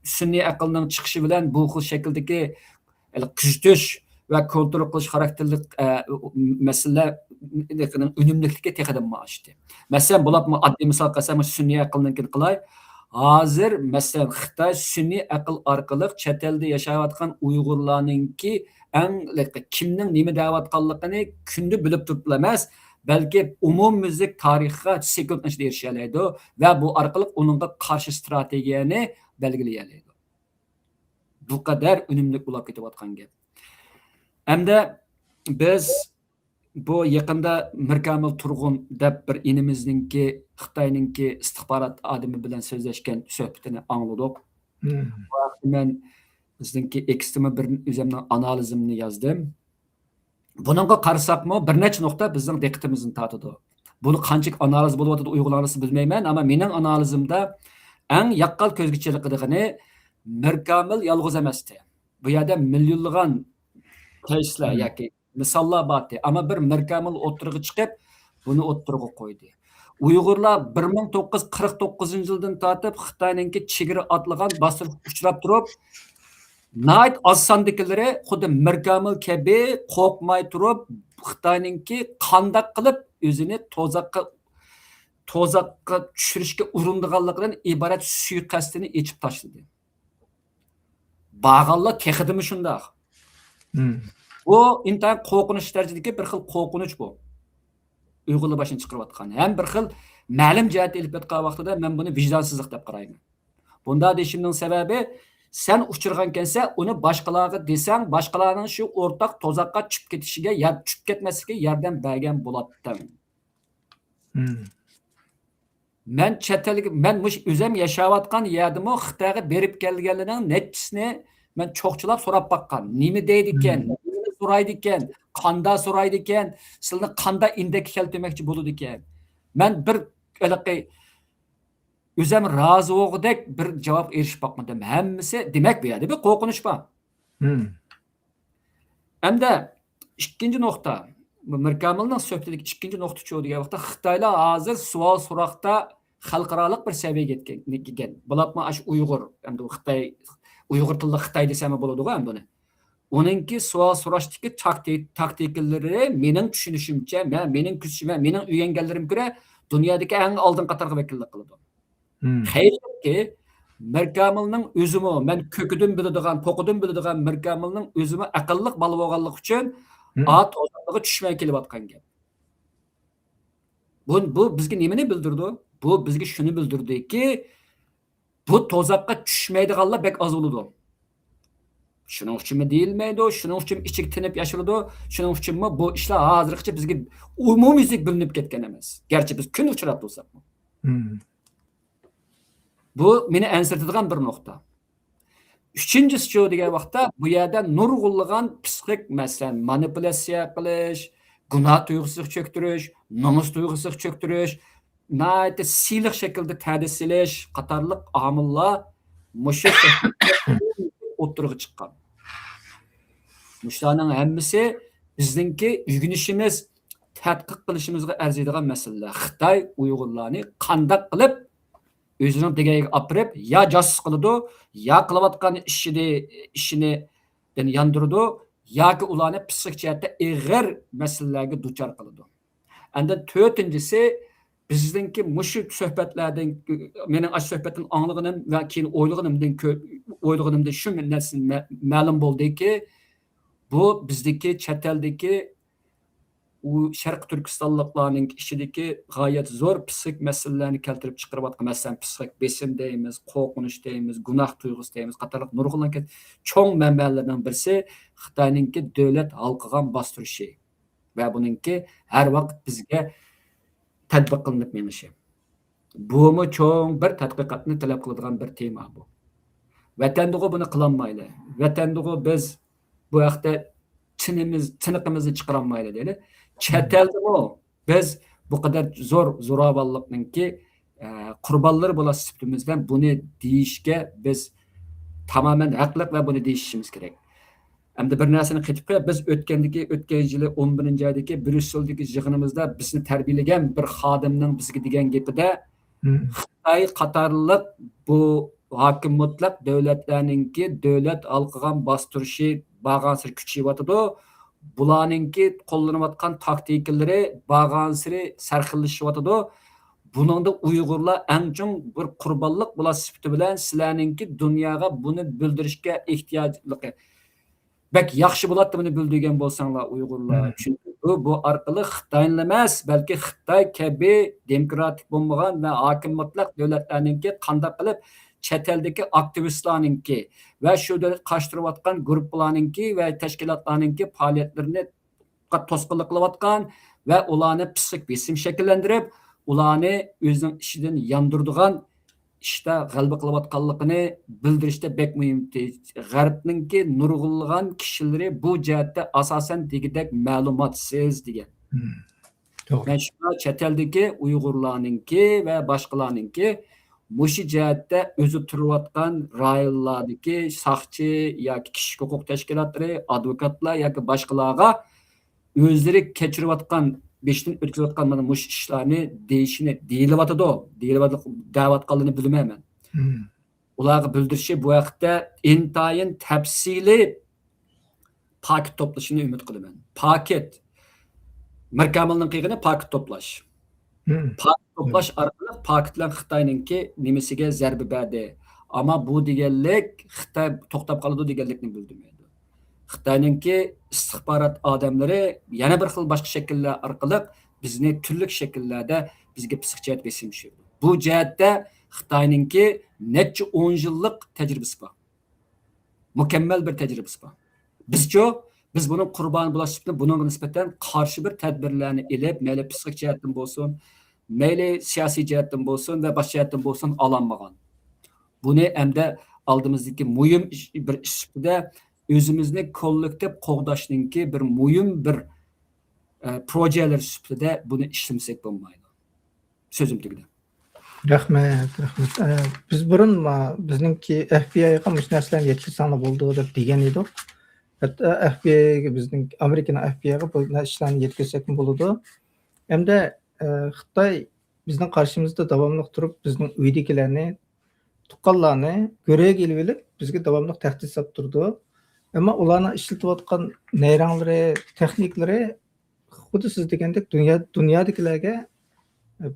سۈنئىي ئەقىلنىڭ چىقىشى بىلەن بۇ خىل شەكىلدىكى ھېلى كۆزىتىش ۋە كونترول قىلىش خاراكتېرلىك، ئە، مەسىلىلەرنىڭ ئۈنۈملۈكلۈكى تېخىدىنمۇ ئاشتى. مەسىلەن، بولۇپمۇ ئاددىي مىسال قىلسام، مۇشۇ سۈنئىي ئەقىلنىڭكىنى قىلاي. ھازىر، مەسىلەن، خىتاي سۈنئىي ئەقىل ئارقىلىق چەت ئەلدە ياشاۋاتقان ئۇيغۇرلارنىڭكى ئەڭ، كىمنىڭ نېمە دەۋاتقانلىقىنى كۈندە بىلىپ تۇرۇپلا ئەمەس، بەلكى ئومۇميۈزلۈك تارىخقا سېكۇنتنىڭ ئىچىدە ئېرىشەلەيدۇ ۋە بۇ ئارقىلىق ئۇنىڭغا قارشى ئىستراتېگىيەنى بەلگىلىيەلەيدۇ. بۇ قەدەر ئۈنۈملۈك بولۇپ كېتىۋاتقان گەپ. ئەمدى بىز بۇ يېقىندا مىركامىل تۇرغۇن دەپ بىر ئىنىمىزنىڭكى، خىتاينىڭكى ئىستىخبارات ئادىمى بىلەن سۆزلەشكەن سۆھبىتىنى ئاڭلىدۇق. مم. بۇ ھەقتە مەن بىزنىڭكى ئېكستىمۇ بىر ئۆزۈمنىڭ ئانالىزىمنى يازدىم. بۇنىڭغا قارىساقمۇ، بىر نەچچە نۇقتا بىزنىڭ دىققىتىمىزنى تارتىدۇ. بۇنى قانچىلىك ئانالىز بولۇۋاتىدۇ ئۇيغۇرلارنىڭ ئارىسىدا بىلمەيمەن، ئەمما مېنىڭ ئانالىزىمدا ئەڭ ياققان كۆزگە چېلىقىدىغىنى مىركامىل يالغۇز ئەمەستى. بۇ يەردە مىليونلىغان كەيسلەر مم. ياكى مىساللار بارتى. ئەمما بىر مىركامىل ئوتتۇرىغا چىقىپ، بۇنى ئوتتۇرىغا قويدى. ئۇيغۇرلار بىر مىڭ توققۇز يۈز قىرىق توققۇزىنچى يىلدىن تارتىپ خىتاينىڭكى چېگرا ئاتلىغان باستۇرۇشقا ئۇچراپ تۇرۇپ، ناھايىتى ئاز ساندىكىلىرى خۇددى مىركامىل كەبى قورقماي تۇرۇپ، خىتاينىڭكى قانداق قىلىپ ئۆزىنى توزاققا، توزاققا چۈشۈرۈشكە ئۇرۇنىدىغانلىقىدىن ئىبارەت سۇيىقەستىنى ئېچىپ تاشلىدى. بارغانلار تېخىدىمۇ شۇنداق. مم. بۇ ئىنتايىن قورقۇنچ دەرىجىدىكى بىر خىل قورقۇنچ بۇ. ئۇيغۇرلار باشىنى چىقىرىۋاتقان. ھەم بىر خىل مەلۇم جەھەتتە ئېلىپ كەتكەن ۋاقتىدا مەن بۇنى ۋىجدانسىزلىق دەپ قارايمەن. بۇنداق دېيىشىمنىڭ سەۋەبى، سەن ئۇچرىغانكەنسەن، ئۇنى باشقىلارغا دېسەڭ، باشقىلارنىڭ شۇ ئورتاق توزاققا چۈشۈپ كېتىشىگە يا چۈشۈپ كەتمەسلىكىگە ياردەم بەرگەن بولاتتىڭ. مم. مەن چەت ئەلگە، مەن مۇشۇ ئۆزۈم ياشاۋاتقان يەردىمۇ خىتايغا بېرىپ كەلگەنلەرنىڭ نەچچىسىنى مەن چوقچىلاپ سوراپ باققان. نېمە دەيدىكەن، مم. نېمىنى سورايدىكەن، قاندا سورايدىكەن، سىلىنى قاندا ئىندەككە كەلتۈرمەكچى بولىدىكەن. مەن بىر ھېلىقى ئۆزۈم رازى بولغۇدەك بىر جاۋابقا ئېرىشىپ باقمىدىم. ھەممىسى، دېمەك، بۇ يەردە بىر قورقۇنچ بار. مم. ئەمدى ئىككىنچى نۇقتا، بۇ مىركامىلنىڭ سۆھبىتىدىكى ئىككىنچى نۇقتا شۇ دېگەن ۋاقىتتا، خىتايلار ھازىر سوئال سوراقتا خەلقئارالىق بىر سەۋىيەگە يەتكەن، يەتكەن. بولۇپمۇ ئاشۇ ئۇيغۇر، ئەمدى ئۇ خىتاي، ئۇيغۇر تىللىق خىتاي دېسەممۇ بولىدىغۇ ئەمدى ئۇنى. ئۇنىڭكى سوئال سوراشتىكى تاكتىك-، تاكتىكىلىرى مېنىڭ چۈشىنىشىمچە، مەن، مېنىڭ كۆزىتىشىمچە، مېنىڭ ئۆگەنگەنلىرىمگە كۆرە، دۇنيادىكى ئەڭ ئالدىن قاتارغا ۋەكىللىك قىلىدۇ. مم. خەيرلىككى، مىركامىلنىڭ ئۆزىمۇ، مەن كۆكىدىن بىلىدىغان، پوقىدىن بىلىدىغان مىركامىلنىڭ ئۆزىمۇ ئەقىللىق بالا بولغانلىقى ئۈچۈن، مم. ئا توزانلىققا چۈشمەي كېلىۋاتقان گەپ. بۇ، بۇ بىزگە نېمىنى بىلدۈرىدۇ؟ بۇ بىزگە شۇنى بىلدۈردىكى، بۇ توزاققا چۈشمەيدىغانلار بەك ئاز بولىدۇ. شۇنىڭ ئۈچۈنمۇ دېيىلمەيدۇ، شۇنىڭ ئۈچۈن ئىچىگە تىنىپ ياشىرىدۇ، شۇنىڭ ئۈچۈنمۇ بۇ ئىشلار ھازىرغىچە بىزگە ئومۇميۈزلۈك بىلىنىپ كەتكەن ئەمەس. گەرچە بىز كۈندە ئۇچراپ تۇرساقمۇ. مم. بۇ مېنى ئەنسىرىتىدىغان بىر نۇقتا. ئۈچىنچىسىچۇ دېگەن ۋاقىتتا، بۇ يەردە نۇرغۇنلىغان پسىخىك، مەسىلەن، مانىپۇلياتسىيە قىلىش، گۇناھ تۇيغۇسىغا چۆكتۈرۈش، نومۇس تۇيغۇسىغا چۆكتۈرۈش، ناھايىتى سىلىق شەكىلدە تەدە سېلىش قاتارلىق ئامىللار مۇشۇ ئوتتۇرىغا چىققان. مۇشۇلارنىڭ ھەممىسى بىزنىڭكى ئۆگىنىشىمىز، تەتقىق قىلىشىمىزغا ئەرزىيدىغان مەسىلىلەر. خىتاي ئۇيغۇرلارنى قانداق قىلىپ ئۆزىنىڭ دېگەن يېرىگە ئاپىرىپ، يا جاسۇس قىلىدۇ، يا قىلىۋاتقان ئىشىنى، ئىشىنى ياندۇرىدۇ، ياكى ئۇلارنى پسىخىك جەھەتتە ئېغىر مەسىلىلەرگە دۇچار قىلىدۇ. ئاندىن تۆتىنچىسى، بىزنىڭكى مۇشۇ سۆھبەتلەردىن، مېنىڭ ئاشۇ سۆھبەتتىن ئاڭلىغىنىم ۋە كېيىن ئويلىغىنىمدىن كۆ-، ئويلىغىنىمدىن شۇ نەرسە مە-، مەلۇم بولدىكى، بۇ بىزدىكى چەت ئەلدىكى ئۇ شەرقىي تۈركىستانلىقلارنىڭ ئىچىدىكى غايەت زور پسىخىك مەسىلىلەرنى كەلتۈرۈپ چىقىرىۋاتقان، مەسىلەن، پسىخىك بېسىم دەيمىز، قورقۇنچ دەيمىز، گۇناھ تۇيغۇسى دەيمىز قاتارلىق نۇرغۇنلىغان چوڭ مەنبەلەرنىڭ بىرسى خىتاينىڭكى دۆلەت ھالقىغان باستۇرۇشى ۋە بۇنىڭكى ھەر ۋاقىت بىزگە تەتبىق قىلىنىپ مېڭىشى. بۇمۇ چوڭ بىر تەتقىقاتنى تەلەپ قىلىدىغان بىر تېما بۇ. ۋەتەندىغۇ بۇنى قىلالمايلى. ۋەتەندىغۇ بىز بۇ ھەقتە چىنىمىز، چىنىقىمىزنى چىقىرالمايلى دەيلى. چەت ئەلدىمۇ بىز بۇ قەدەر زور زوراۋانلىقنىڭكى، ئە، قۇربانلىرى بولاس سۈپىتىمىز بىلەن بۇنى دېيىشكە بىز تامامەن ھەقلىق ۋە بۇنى دېيىشىمىز كېرەك. ئەمدى بىر نەرسىنى قېتىپ قوياي، بىز ئۆتكەندىكى، ئۆتكەن يىلى ئون بىرىنچى ئايدىكى بريۇسسېلدىكى يىغىنىمىزدا بىزنى تەربىيەلىگەن بىر خادىمنىڭ بىزگە دېگەن گېپىدە، خىتاي قاتارلىق بۇ ھاكىم مۇتلەق دۆلەتلەرنىڭكى دۆلەت ھالقىغان باستۇرۇشى بارغانسېرى كۈچىيىۋاتىدۇ. بۇلارنىڭكى قوللىنىۋاتقان تاكتىكىلىرى بارغانسېرى سەرخىللىشىۋاتىدۇ. بۇنىڭدا ئۇيغۇرلار ئەڭ چوڭ بىر قۇربانلىق بولاس سۈپىتى بىلەن سىلەرنىڭكى دۇنياغا بۇنى بىلدۈرۈشكە ئېھتىياجلىقى بەك ياخشى بولاتتى، بۇنى بىلدۈرگەن بولساڭلار ئۇيغۇرلار. چۈنكى بۇ، بۇ ئارقىلىق خىتاينىلا ئەمەس، بەلكى خىتاي كەبى دېموكراتىك بولمىغان ۋە ھاكىم مۇتلەق دۆلەتلەرنىڭكى قانداق قىلىپ چەت ئەلدىكى ئاكتىۋىستلارنىڭكى ۋە شۇ دۆلەت قارشى تۇرۇۋاتقان گۇرۇپپىلارنىڭكى ۋە تەشكىلاتلارنىڭكى پائالىيەتلىرىنى توسقۇنلۇق قىلىۋاتقان ۋە ئۇلارنى پسىخىك بېسىم شەكىللەندۈرۈپ، ئۇلارنى ئۆزىنىڭ ئىشىدىن ياندۇرىدىغان ئىشتا غەلىبە قىلىۋاتقانلىقىنى بىلدۈرۈشتە بەك مۇھىم. غەربنىڭكى نۇرغۇنلىغان كىشىلىرى بۇ جەھەتتە ئاساسەن دېگۈدەك مەلۇماتسىز دېگەن. مەن شۇڭا چەت ئەلدىكى ئۇيغۇرلارنىڭكى ۋە باشقىلارنىڭكى مۇشۇ جەھەتتە ئۆزى تۇرۇۋاتقان رايونلاردىكى ساقچى ياكى كىشىلىك ھوقۇق تەشكىلاتلىرى، ئادۋوكاتلار ياكى باشقىلارغا ئۆزلىرى كەچۈرۈۋاتقان، بېشىدىن ئۆتكۈزۈۋاتقان مانا مۇشۇ ئىشلارنى دېيىشىنى، دېيىلىۋاتىدۇ، دېيىلىۋاتىدۇ، دەۋاتقانلىرىنى بىلمەيمەن. ئۇلارغا بىلدۈرۈشى بۇ ھەقتە ئىنتايىن تەپسىلىي پاكىت توپلىشىنى ئۈمىد قىلىمەن. پاكىت. مىركامىلنىڭ قىلغىنى پاكىت توپلاش. پاكىت توپلاش ئارقىلىق پاكىت بىلەن خىتاينىڭكى نېمىسىگە زەربە بەردى. ئەمما بۇ دېگەنلىك خىتاي توختاپ قالىدۇ دېگەنلىكنى بىلدۈرمەيدۇ. خىتاينىڭكى ئىستىخبارات ئادەملىرى يەنە بىر خىل باشقا شەكىللەر ئارقىلىق بىزنى تۈرلۈك شەكىللەردە بىزگە پسىخىك جەھەتتە بېسىم چۈشۈرىدۇ. بۇ جەھەتتە خىتاينىڭكى نەچچە ئون يىللىق تەجرىبىسى بار. مۇكەممەل بىر تەجرىبىسى بار. بىزچۇ؟ بىز بۇنىڭ قۇربانى بولۇش سۈپىتىدە بۇنىڭغا نىسبەتەن قارشى بىر تەدبىرلەرنى ئېلىپ، مەيلى پسىخىك جەھەتتىن بولسۇن، مەيلى سىياسىي جەھەتتىن بولسۇن ۋە باشقا جەھەتتىن بولسۇن ئالالمىغان. بۇنى ئەمدى ئالدىمىزدىكى مۇھىم ئىش، بىر ئىش سۈپىتىدە ئۆزىمىزنى كوللېكتىپ قوغداشنىڭكى بىر مۇھىم بىر، ئە، پروژەلەر سۈپىتىدە بۇنى ئىشلىمىسەك بولمايدۇ. سۆزۈم تۈگىدى. رەھمەت، رەھمەت. ئە، بىز بۇرۇن ما-، بىزنىڭكى ئەف بى ئايغا مۇشۇ نەرسىلەرنى يەتكۈزسەڭلار بولىدۇ دەپ دېگەن ئىدۇق. ھەتتا ئەف بى ئايغا، بىزنىڭ ئامېرىكىنىڭ ئەف بى ئايغا بۇ ئىشلارنى يەتكۈزسەكمۇ بولىدۇ. ئەمدى، ئە، خىتاي بىزنىڭ قارشىمىزدا داۋاملىق تۇرۇپ، بىزنىڭ ئۆيدىكىلەرنى، تۇغقانلارنى گۆرۈگە ئېلىۋېلىپ، بىزگە داۋاملىق تەھدىت ساپ تۇرىدۇ. ئەمما ئۇلارنىڭ ئىشلىتىۋاتقان نەيرەڭلىرى، تېخنىكىلىرى خۇددى سىز دېگەندەك دۇنيا، دۇنيادىكىلەرگە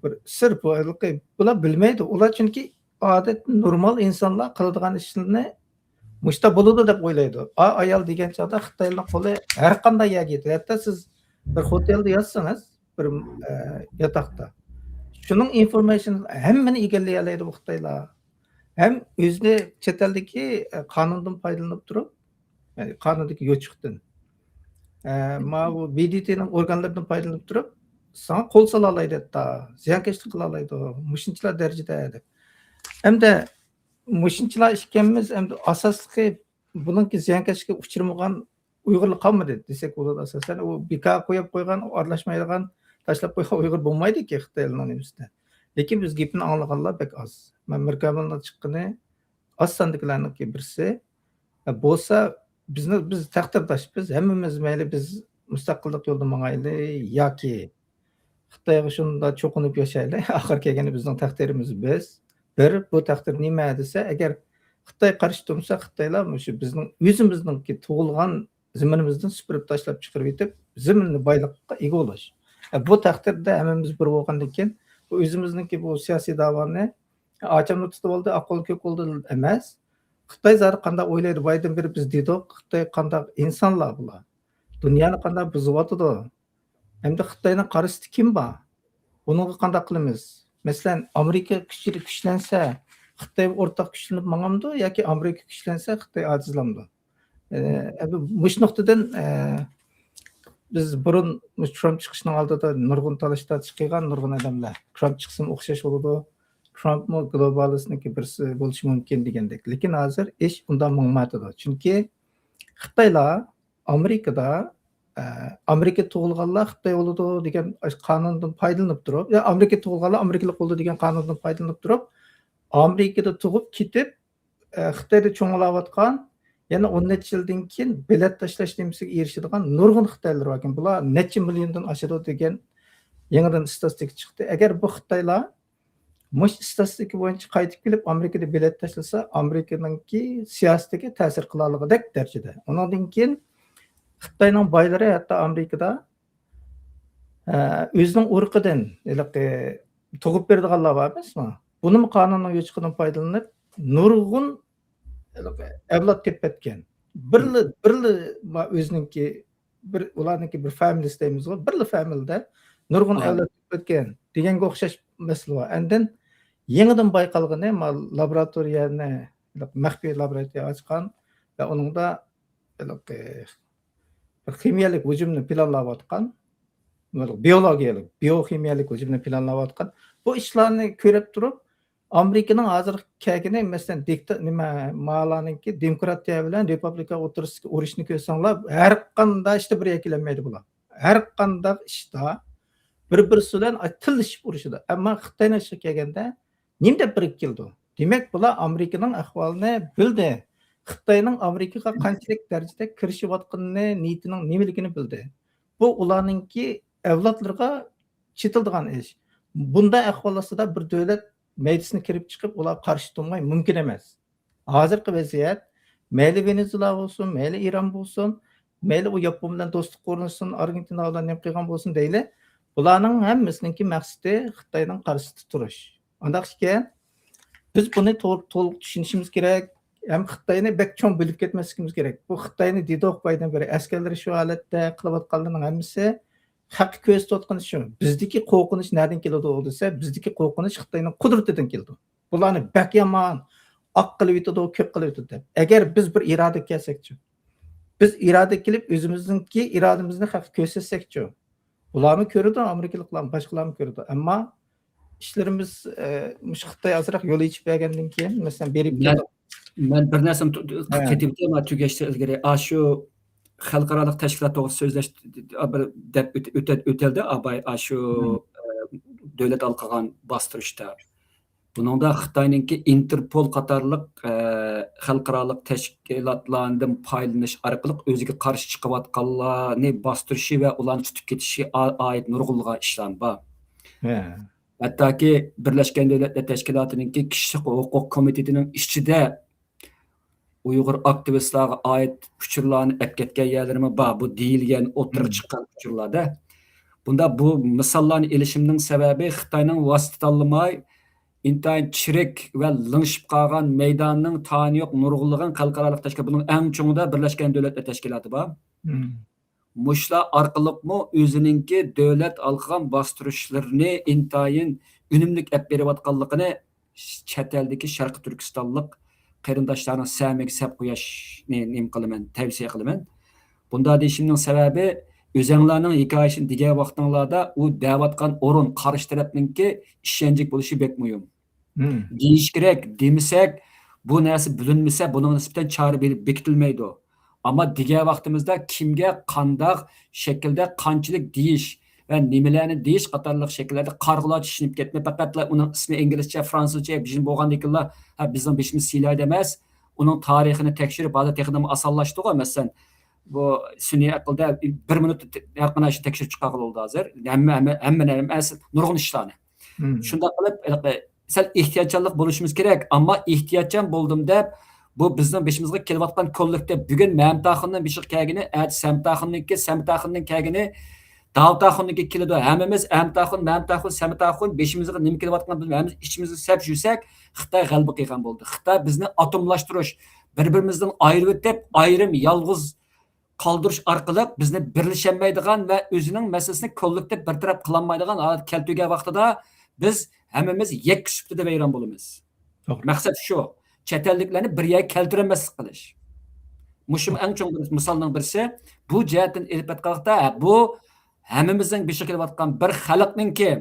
بىر سىر، بۇ، بۇلار بىلمەيدۇ. ئۇلار چۈنكى ئادەتتە نورمال ئىنسانلار قىلىدىغان ئىشلارنى مۇشتا بولىدۇ دەپ ئويلايدۇ. ئا-، ئايال دېگەن چاغدا خىتايلار قولى ھەر قانداق يەرگە يېتىدۇ. ھەتتا سىز بىر خوتەلدە ياتسىڭىز، بىر، ئە، ياتاقتا، شۇنىڭ ئىنفورمېيشن ھەممىنى ئىگىلىيەلەيدۇ بۇ خىتايلار. ھەم ئۆزىنى چەت ئەلدىكى، ئە، قانۇندىن پايدىلىنىپ تۇرۇپ، يەنى قانۇندىكى يوچۇقتىن، ئە، ماۋۇ بى دى تىنىڭ ئورگانلىرىدىن پايدىلىنىپ تۇرۇپ، ساڭا قول سالالايدۇ، ھەتتا زىيانكەشلىك قىلالايدۇ، مۇشۇنچىلار دەرىجىدە دەپ. ئەمدى مۇشۇنچىلار ئىكەنمىز، ئەمدى ئاساسلىقى بۇنىڭكى زىيانكەشلىككە ئۇچرىمىغان ئۇيغۇرلار قالمىدى دېسەك بولىدۇ. ئاساسەن، ئۇ بىكار قويۇپ قويغان، ئارىلاشمايدىغان، تاشلاپ قويغان ئۇيغۇر بولمايدىكى خىتايلارنىڭ نېمىسىدە. لېكىن بىز گېپىنى ئاڭلىغانلار بەك ئاز. مەن مىركامىلنىڭ چىققىنى ئاز ساندىكىلەرنىڭكى بىرسى. بولسا بىزنى، بىز تەقدىرداشپىز، ھەممىمىز مەيلى بىز مۇستەقىللىق يولىدا ماڭايلى ياكى خىتايغا شۇنداق چوقۇنۇپ ياشايلى. ئاخىر كەلگەندە بىزنىڭ تەقدىرىمىز بىز. بىر، بۇ تەقدىر نېمە دېسە، ئەگەر خىتاي قارشى تۇرمىسا، خىتايلار مۇشۇ بىزنىڭ ئۆزىمىزنىڭكى تۇغۇلغان زېمىنىمىزدىن سۈپۈرۈپ تاشلاپ چىقىرىۋېتىپ، زېمىننى بايلىققا ئىگە بولۇش. ئە، بۇ تەقدىردە ھەممىمىز بىر بولغاندىن كېيىن، بۇ ئۆزىمىزنىڭكى بۇ سىياسىي داۋانى ئاچامنى تۇتۇپ ئالدى، ئاق قول كۆك قول ئەمەس. خىتاي زادى قانداق ئويلايدۇ؟ بايدىن بېرى بىز دېدۇق، خىتاي قانداق ئىنسانلار بۇلار؟ دۇنيانى قانداق بۇزۇۋاتىدۇ؟ ئەمدى خىتاينىڭ قارشىسىدا كىم بار؟ بۇنىڭغا قانداق قىلىمىز؟ مەسىلەن، ئامېرىكا كۈچلى-، كۈچلەنسە، خىتاي ئورتاق كۈچلىنىپ ماڭامدۇ ياكى ئامېرىكا كۈچلەنسە، خىتاي ئاجىزلامدۇ؟ ئە، ئەمدى مۇشۇ نۇقتىدىن، ئە، بىز بۇرۇن مۇشۇ ترامپ چىقىشنىڭ ئالدىدا نۇرغۇن تالاش-تارتىش قىلغان نۇرغۇن ئادەملەر. ترامپ چىقسىمۇ ئوخشاش بولىدۇ. ترامپمۇ گلوبالىستنىڭكى بىرسى بولۇشى مۇمكىن دېگەندەك. لېكىن ھازىر ئىش ئۇنداق ماڭمايۋاتىدۇ. چۈنكى خىتايلار ئامېرىكىدا، ئە، ئامېرىكا تۇغۇلغانلار خىتاي بولىدۇ دېگەن قانۇندىن پايدىلىنىپ تۇرۇپ، يا ئامېرىكا تۇغۇلغانلار ئامېرىكىلىق بولىدۇ دېگەن قانۇندىن پايدىلىنىپ تۇرۇپ، ئامېرىكىدا تۇغۇپ كېتىپ، ئە، خىتايدا چوڭىيىۋاتقان، يەنە ئون نەچچە يىلدىن كېيىن بېلەت تاشلاش نېمىسىگە ئېرىشىدىغان نۇرغۇن خىتايلار باركەن. بۇلار نەچچە مىليوندىن ئاشىدۇ دېگەن يېڭىدىن ئىستاتىستىكا چىقتى. ئەگەر بۇ خىتايلار مۇشۇ ئىستاتىستىكا بويىچە قايتىپ كېلىپ ئامېرىكىدا بېلەت تاشلىسا، ئامېرىكىنىڭكى سىياسىتىگە تەسىر قىلالىغۇدەك دەرىجىدە. ئۇنىڭدىن كېيىن خىتاينىڭ بايلىرى ھەتتا ئامېرىكىدا، ئە، ئۆزىنىڭ ئۇرۇقىدىن، ھېلىقى تۇغۇپ بېرىدىغانلار بار ئەمەسمۇ؟ بۇنىمۇ قانۇننىڭ يوچۇقىدىن پايدىلىنىپ، نۇرغۇن ھېلىقى ئەۋلاد تېپىۋەتكەن. بىرلا، بىرلا ما-، ئۆزىنىڭكى بىر، ئۇلارنىڭكى بىر فامىلىسى دەيمىزغۇ، بىرلا فامىلىدە نۇرغۇن ئەۋلاد تېپىۋەتكەن دېگەنگە ئوخشاش مەسىلە بار. ئاندىن يېڭىدىن بايقالغىنى، ما-، لابوراتورىيەنى، مەخپىي لابوراتورىيە ئاچقان ۋە ئۇنىڭدا ھېلىقى بىر خىمىيەلىك ھۇجۇمنى پىلانلاۋاتقان، بىيولوگىيەلىك، بىيوخىمىيەلىك ھۇجۇمنى پىلانلاۋاتقان. بۇ ئىشلارنى كۆرۈپ تۇرۇپ، ئامېرىكىنىڭ ھازىرقى كەلگىنى، مەسىلەن، دىكتا-، نېمە، مالارنىڭكى دېموكراتىيە بىلەن رېپۇبلىكا ئوتتۇرىسىدىكى ئۇرۇشنى كۆرسەڭلار، ھەر قانداق ئىشتا بىر يەرگە كېلەلمەيدۇ بۇلار. ھەر قانداق ئىشتا بىر-بىرسى بىلەن تىللىشىپ ئۇرۇشىدۇ. ئەمما خىتاينىڭ ئىشىغا كەلگەندە، نېمە دەپ بىرگە كېلىدۇ؟ دېمەك، بۇلار ئامېرىكىنىڭ ئەھۋالىنى بىلدى. خىتاينىڭ ئامېرىكىغا قانچىلىك دەرىجىدە كىرىشىۋاتقىنىنى، نىيىتىنىڭ نېمىلىكىنى بىلدى. بۇ ئۇلارنىڭكى ئەۋلادلىرىغا چېتىلىدىغان ئىش. بۇنداق ئەھۋال ئاستىدا بىر دۆلەت مەيدىسىنى كىرىپ چىقىپ، ئۇلار قارشى تۇرماي مۇمكىن ئەمەس. ھازىرقى ۋەزىيەت، مەيلى ۋېنېزۇلا بولسۇن، مەيلى ئىران بولسۇن، مەيلى ئۇ ياپون بىلەن دوستلۇق ئورنىتسۇن، ئارگېنتىنا بىلەن نېمە قىلغان بولسۇن دەيلى، بۇلارنىڭ ھەممىسىنىڭكى مەقسىتى خىتاينىڭ قارشىسىدا تۇرۇش. ئانداق ئىكەن، بىز بۇنى تول-، تولۇق چۈشىنىشىمىز كېرەك. ھەم خىتاينى بەك چوڭ بۆلۈپ كەتمەسلىكىمىز كېرەك. بۇ خىتاينى دېدۇق بايدىن بېرى، ئەسكەرلىرى شۇ ھالەتتە قىلىۋاتقانلىرىنىڭ ھەممىسى خەققە كۆرسىتىۋاتقىنى شۇ. بىزدىكى قورقۇنچ نەدىن كېلىدۇ دېسە، بىزدىكى قورقۇنچ خىتاينىڭ قۇدرىتىدىن كېلىدۇ. بۇلارنى بەك يامان، ئاق قىلىۋېتىدۇ، كۆك قىلىۋېتىدۇ دەپ. ئەگەر بىز بىر ئىرادە كەلسەكچۇ؟ بىز ئىرادە كېلىپ، ئۆزىمىزنىڭكى ئىرادىمىزنى خەققە كۆرسەتسەكچۇ؟ بۇلارمۇ كۆرىدۇ، ئامېرىكىلىقلارمۇ، باشقىلارمۇ كۆرىدۇ. ئەمما ئىشلىرىمىز، ئە، مۇشۇ خىتاي ئازراق يول ئېچىپ بەرگەندىن كېيىن، مەسىلەن، بېرىپ مەن، كېلىپ مەن بىر نەرسىنى تو-، تو-، ھە. قېتىۋېتەي، مانا تۈگەشتىن ئىلگىرى. ئاشۇ خەلقئارالىق تەشكىلات توغرىسىدا سۆزلەش، بىر دەپ ئۆت-، ئۆتە-، ئۆتەلدى، ئاباي، ئاشۇ، ھە. ئە، دۆلەت ھالقىغان باستۇرۇشتا. بۇنىڭدا خىتاينىڭكى ئىنتېرپول قاتارلىق، ئە، خەلقئارالىق تەشكىلاتلاردىن پايدىلىنىش ئارقىلىق ئۆزىگە قارشى چىقىۋاتقانلارنى باستۇرۇشى ۋە ئۇلارنى تۇتۇپ كېتىشى ئا-، ئائىت نۇرغۇنلىغان ئىشلار بار. ھە. ھەتتاكى بىرلەشكەن دۆلەتلەر تەشكىلاتىنىڭكى كىشىلىك ھوقۇق كومىتېتىنىڭ ئىچىدە ئۇيغۇر ئاكتىۋىستلارغا ئائىت ئۇچۇرلارنى ئەپ كەتكەن يەرلىرىمۇ بار. بۇ دېيىلگەن، ئوتتۇرىغا مم. چىققان ئۇچۇرلاردا. بۇندا بۇ مىساللارنى ئېلىشىمنىڭ سەۋەبى خىتاينىڭ ۋاسىتە تاللىماي، ئىنتايىن چىرىك ۋە لىڭشىپ قالغان مەيداننىڭ تانى يوق نۇرغۇنلىغان خەلقئارالىق تەشكىلات، بۇنىڭ ئەڭ چوڭىدا بىرلەشكەن دۆلەتلەر تەشكىلاتى بار. مم. مۇشۇلار ئارقىلىقمۇ ئۆزىنىڭكى دۆلەت ھالقىغان باستۇرۇشلىرىنى ئىنتايىن ئۈنۈملۈك ئەپ بېرىۋاتقانلىقىنى چەت ئەلدىكى شەرقىي تۈركىستانلىق قېرىنداشلارنىڭ سەمىگە سەپ قويۇشنى نېمە قىلىمەن، تەۋسىيە قىلىمەن. بۇنداق دېيىشىمنىڭ سەۋەبى، ئۆزەڭلارنىڭ ھېكايىسىنى دېگەن ۋاقتىڭلاردا ئۇ دەۋاتقان ئورۇن قارشى تەرەپنىڭكى ئىشەنچلىك بولۇشى بەك مۇھىم. مم. دېيىش كېرەك، دېمىسەك، بۇ نەرسە بىلىنمىسە، بۇنىڭغا نىسبەتەن چارە بېرىپ بېكىتىلمەيدۇ. ئەمما دېگەن ۋاقتىمىزدا كىمگە قانداق شەكىلدە قانچىلىك دېيىش ۋە نېمىلەرنى دېيىش قاتارلىق شەكىللەردە قارىغۇلارچە چۈشىنىپ كەتمەي، پەقەتلا ئۇنىڭ ئىسمى ئىنگلىزچە، فرانسۇزچە بىلىم بولغاندىكىنلا، ھە، بىزنىڭ بېشىمىز سىيلايدۇ ئەمەس. ئۇنىڭ تارىخىنى تەكشۈرۈپ، ھازىر تېخىدىنمۇ ئاسانلاشتىغۇ. مەسىلەن، بۇ سۈنئىي ئەقىلدە بىر مىنۇتتا ھەر قانداق ئىشنى تەكشۈرۈپ چىقارغىلى بولىدۇ ھازىر. ھەممە، ھەممە، ھەممە، ھەممە، نۇرغۇن ئىشلارنى. مم. شۇنداق قىلىپ، ھېلىقى سەل ئېھتىياتچانلىق بولۇشىمىز كېرەك. ئەمما ئېھتىياتچان بولدۇم دەپ، بۇ بىزنىڭ بېشىمىزغا كېلىۋاتقان كوللېكتىپ، بۈگۈن مەمتىخۇننىڭ بېشىغا كەلگىنى، ئەتە سەمتاخۇننىڭكى، سەمتاخۇننىڭ كەلگىنى داۋتاخۇننىڭكى كېلىدۇ. ھەممىمىز ئەمتاخۇن، مەمتاخۇن، سەمتاخۇن، بېشىمىزغا نېمە كېلىۋاتقانلىقىنى ھەممىمىز ئىچىمىزگە سەپ يۈرسەك، خىتاي غەلىبە قىلغان بولدى. خىتاي بىزنى ئاتوملاشتۇرۇش، بىر-بىرىمىزدىن ئايرىۋېتىپ، ئايرىم، يالغۇز قالدۇرۇش ئارقىلىق بىزنى بىرلىشەلمەيدىغان ۋە ئۆزىنىڭ مەسىلىسىنى كوللېكتىپ بىر تەرەپ قىلالمايدىغان ھالەتكە كەلتۈرگەن ۋاقتىدا بىز ھەممىمىز يەككە سۈپىتىدە ۋەيران بولىمىز. توغرا. مەقسەت شۇ. چەت ئەللىكلەرنى بىر يەرگە كەلتۈرەلمەسلىك قىلىش. مۇشۇمۇ ئەڭ چوڭ بىر مىسالنىڭ بىرسى. بۇ جەھەتتىن ئېلىپ ئېيتقانلىقتا، ھە، بۇ ھەممىمىزنىڭ بېشىغا كېلىۋاتقان بىر خەلقنىڭكى،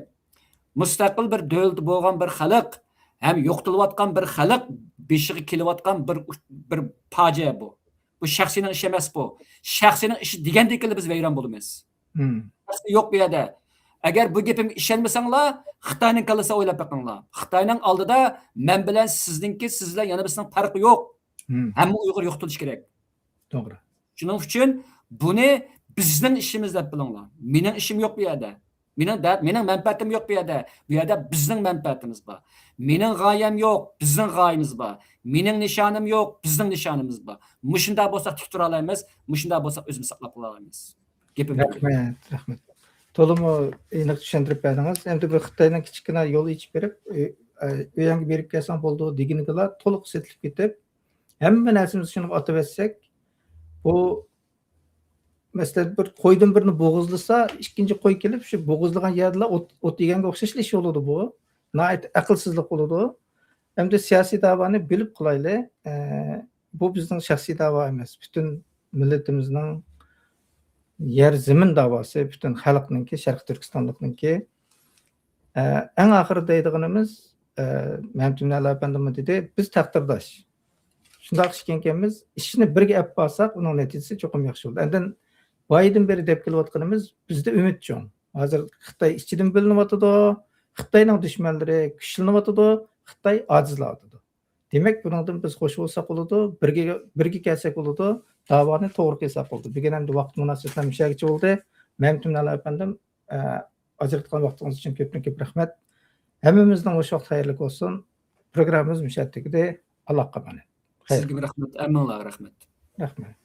مۇستەقىل بىر دۆلىتى بولغان بىر خەلق ھەم يوقىتىلىۋاتقان بىر خەلق بېشىغا كېلىۋاتقان بىر، بىر پاجىئە بۇ. بۇ شەخسىينىڭ ئىشى ئەمەس بۇ. شەخسىينىڭ ئىشى دېگەندىكىنلا بىز ۋەيران بولىمىز. مم. شەخسىي يوق بۇ يەردە. ئەگەر بۇ گېپىمگە ئىشەنمىسەڭلار، خىتاينىڭ كاللىسىغا ئويلاپ بېقىڭلار. خىتاينىڭ ئالدىدا مەن بىلەن سىزنىڭكى، سىز بىلەن يەنە بىرسىنىڭ پەرقى يوق. مم. ھەممە ئۇيغۇر يوقىتىلىشى كېرەك. توغرا. شۇنىڭ ئۈچۈن بۇنى بىزنىڭ ئىشىمىز دەپ بىلىڭلار. مېنىڭ ئىشىم يوق بۇ يەردە. مېنىڭ دەپ، مېنىڭ مەنپەئەتىم يوق بۇ يەردە. بۇ يەردە بىزنىڭ مەنپەئەتىمىز بار. مېنىڭ غايەم يوق، بىزنىڭ غايىمىز بار. مېنىڭ نىشانىم يوق، بىزنىڭ نىشانىمىز بار. مۇشۇنداق بولساق تىك تۇرالايمىز، مۇشۇنداق بولساق ئۆزىمىزنى ساقلاپ قالالايمىز. گېپىم تۈگىدى. رەھمەت، رەھمەت. تولىمۇ ئېنىق چۈشەندۈرۈپ بەردىڭىز. ئەمدى بۇ خىتاينىڭ كىچىككىنە يول ئېچىپ بېرىپ، ئۆ-، ئۆيۈڭگە بېرىپ كەلسەڭ بولىدۇ دېگىنىگىلا تولۇق سېتىلىپ كېتىپ، ھەممە نەرسىمىزنى شۇنىڭغا ئاتىۋەتسەك، بۇ مەسىلەن، بىر قويدىن بىرنى بوغۇزلىسا، ئىككىنچى قوي كېلىپ، شۇ بوغۇزلىغان يەردىلا ئوت، ئوت يېگەنگە ئوخشاشلا ئىش بولىدۇ بۇ. ناھايىتى ئەقىلسىزلىك بولىدۇ. ئەمدى سىياسىي دەۋانى بۆلۈپ قىلايلى. ئە، بۇ بىزنىڭ شەخسىي دەۋا ئەمەس. پۈتۈن مىللىتىمىزنىڭ يەر زېمىن دەۋاسى، پۈتۈن خەلقنىڭكى، شەرقىي تۈركىستانلىقنىڭكى. ئە، ئەڭ ئاخىرىدا دەيدىغىنىمىز، ئە، مەمتىمىن ئەلا ئەپەندىمۇ دېدى، بىز تەقدىرداش. شۇنداق ئىكەنكەنمىز، ئىشنى بىرگە ئەپ بارساق، ئۇنىڭ نەتىجىسى چوقۇم ياخشى بولىدۇ. ئاندىن بايىدىن بېرى دەپ كېلىۋاتقىنىمىز، بىزدە ئۈمىد چوڭ. ھازىر خىتاي ئىچىدىن بۆلۈنۈۋاتىدۇ، خىتاينىڭ دۈشمەنلىرى كۈچلىنىۋاتىدۇ، خىتاي ئاجىزلاۋاتىدۇ. دېمەك، بۇنىڭدىن بىز خوش بولساق بولىدۇ، بىرگە، بىرگە كەلسەك بولىدۇ، داۋانى توغرا قىلساق بولىدۇ. بۈگۈن ئەمدى ۋاقىت مۇناسىۋىتى بىلەن مۇشۇ يەرگىچە بولدى. مەمتىمىن ئەلا ئەپەندىم، ئە، ئاجراتقان ۋاقتىڭىز ئۈچۈن كۆپتىن كۆپ رەھمەت. ھەممىمىزنىڭ ھوش ۋاقتى خەيرلىك بولسۇن. پروگراممىمىز مۇشۇ يەردە تۈگىدى. ئاللاغا ئامانەت. خەير. سىزگىمۇ رەھمەت، ھەممىڭلارغا رەھمەت. رەھمەت.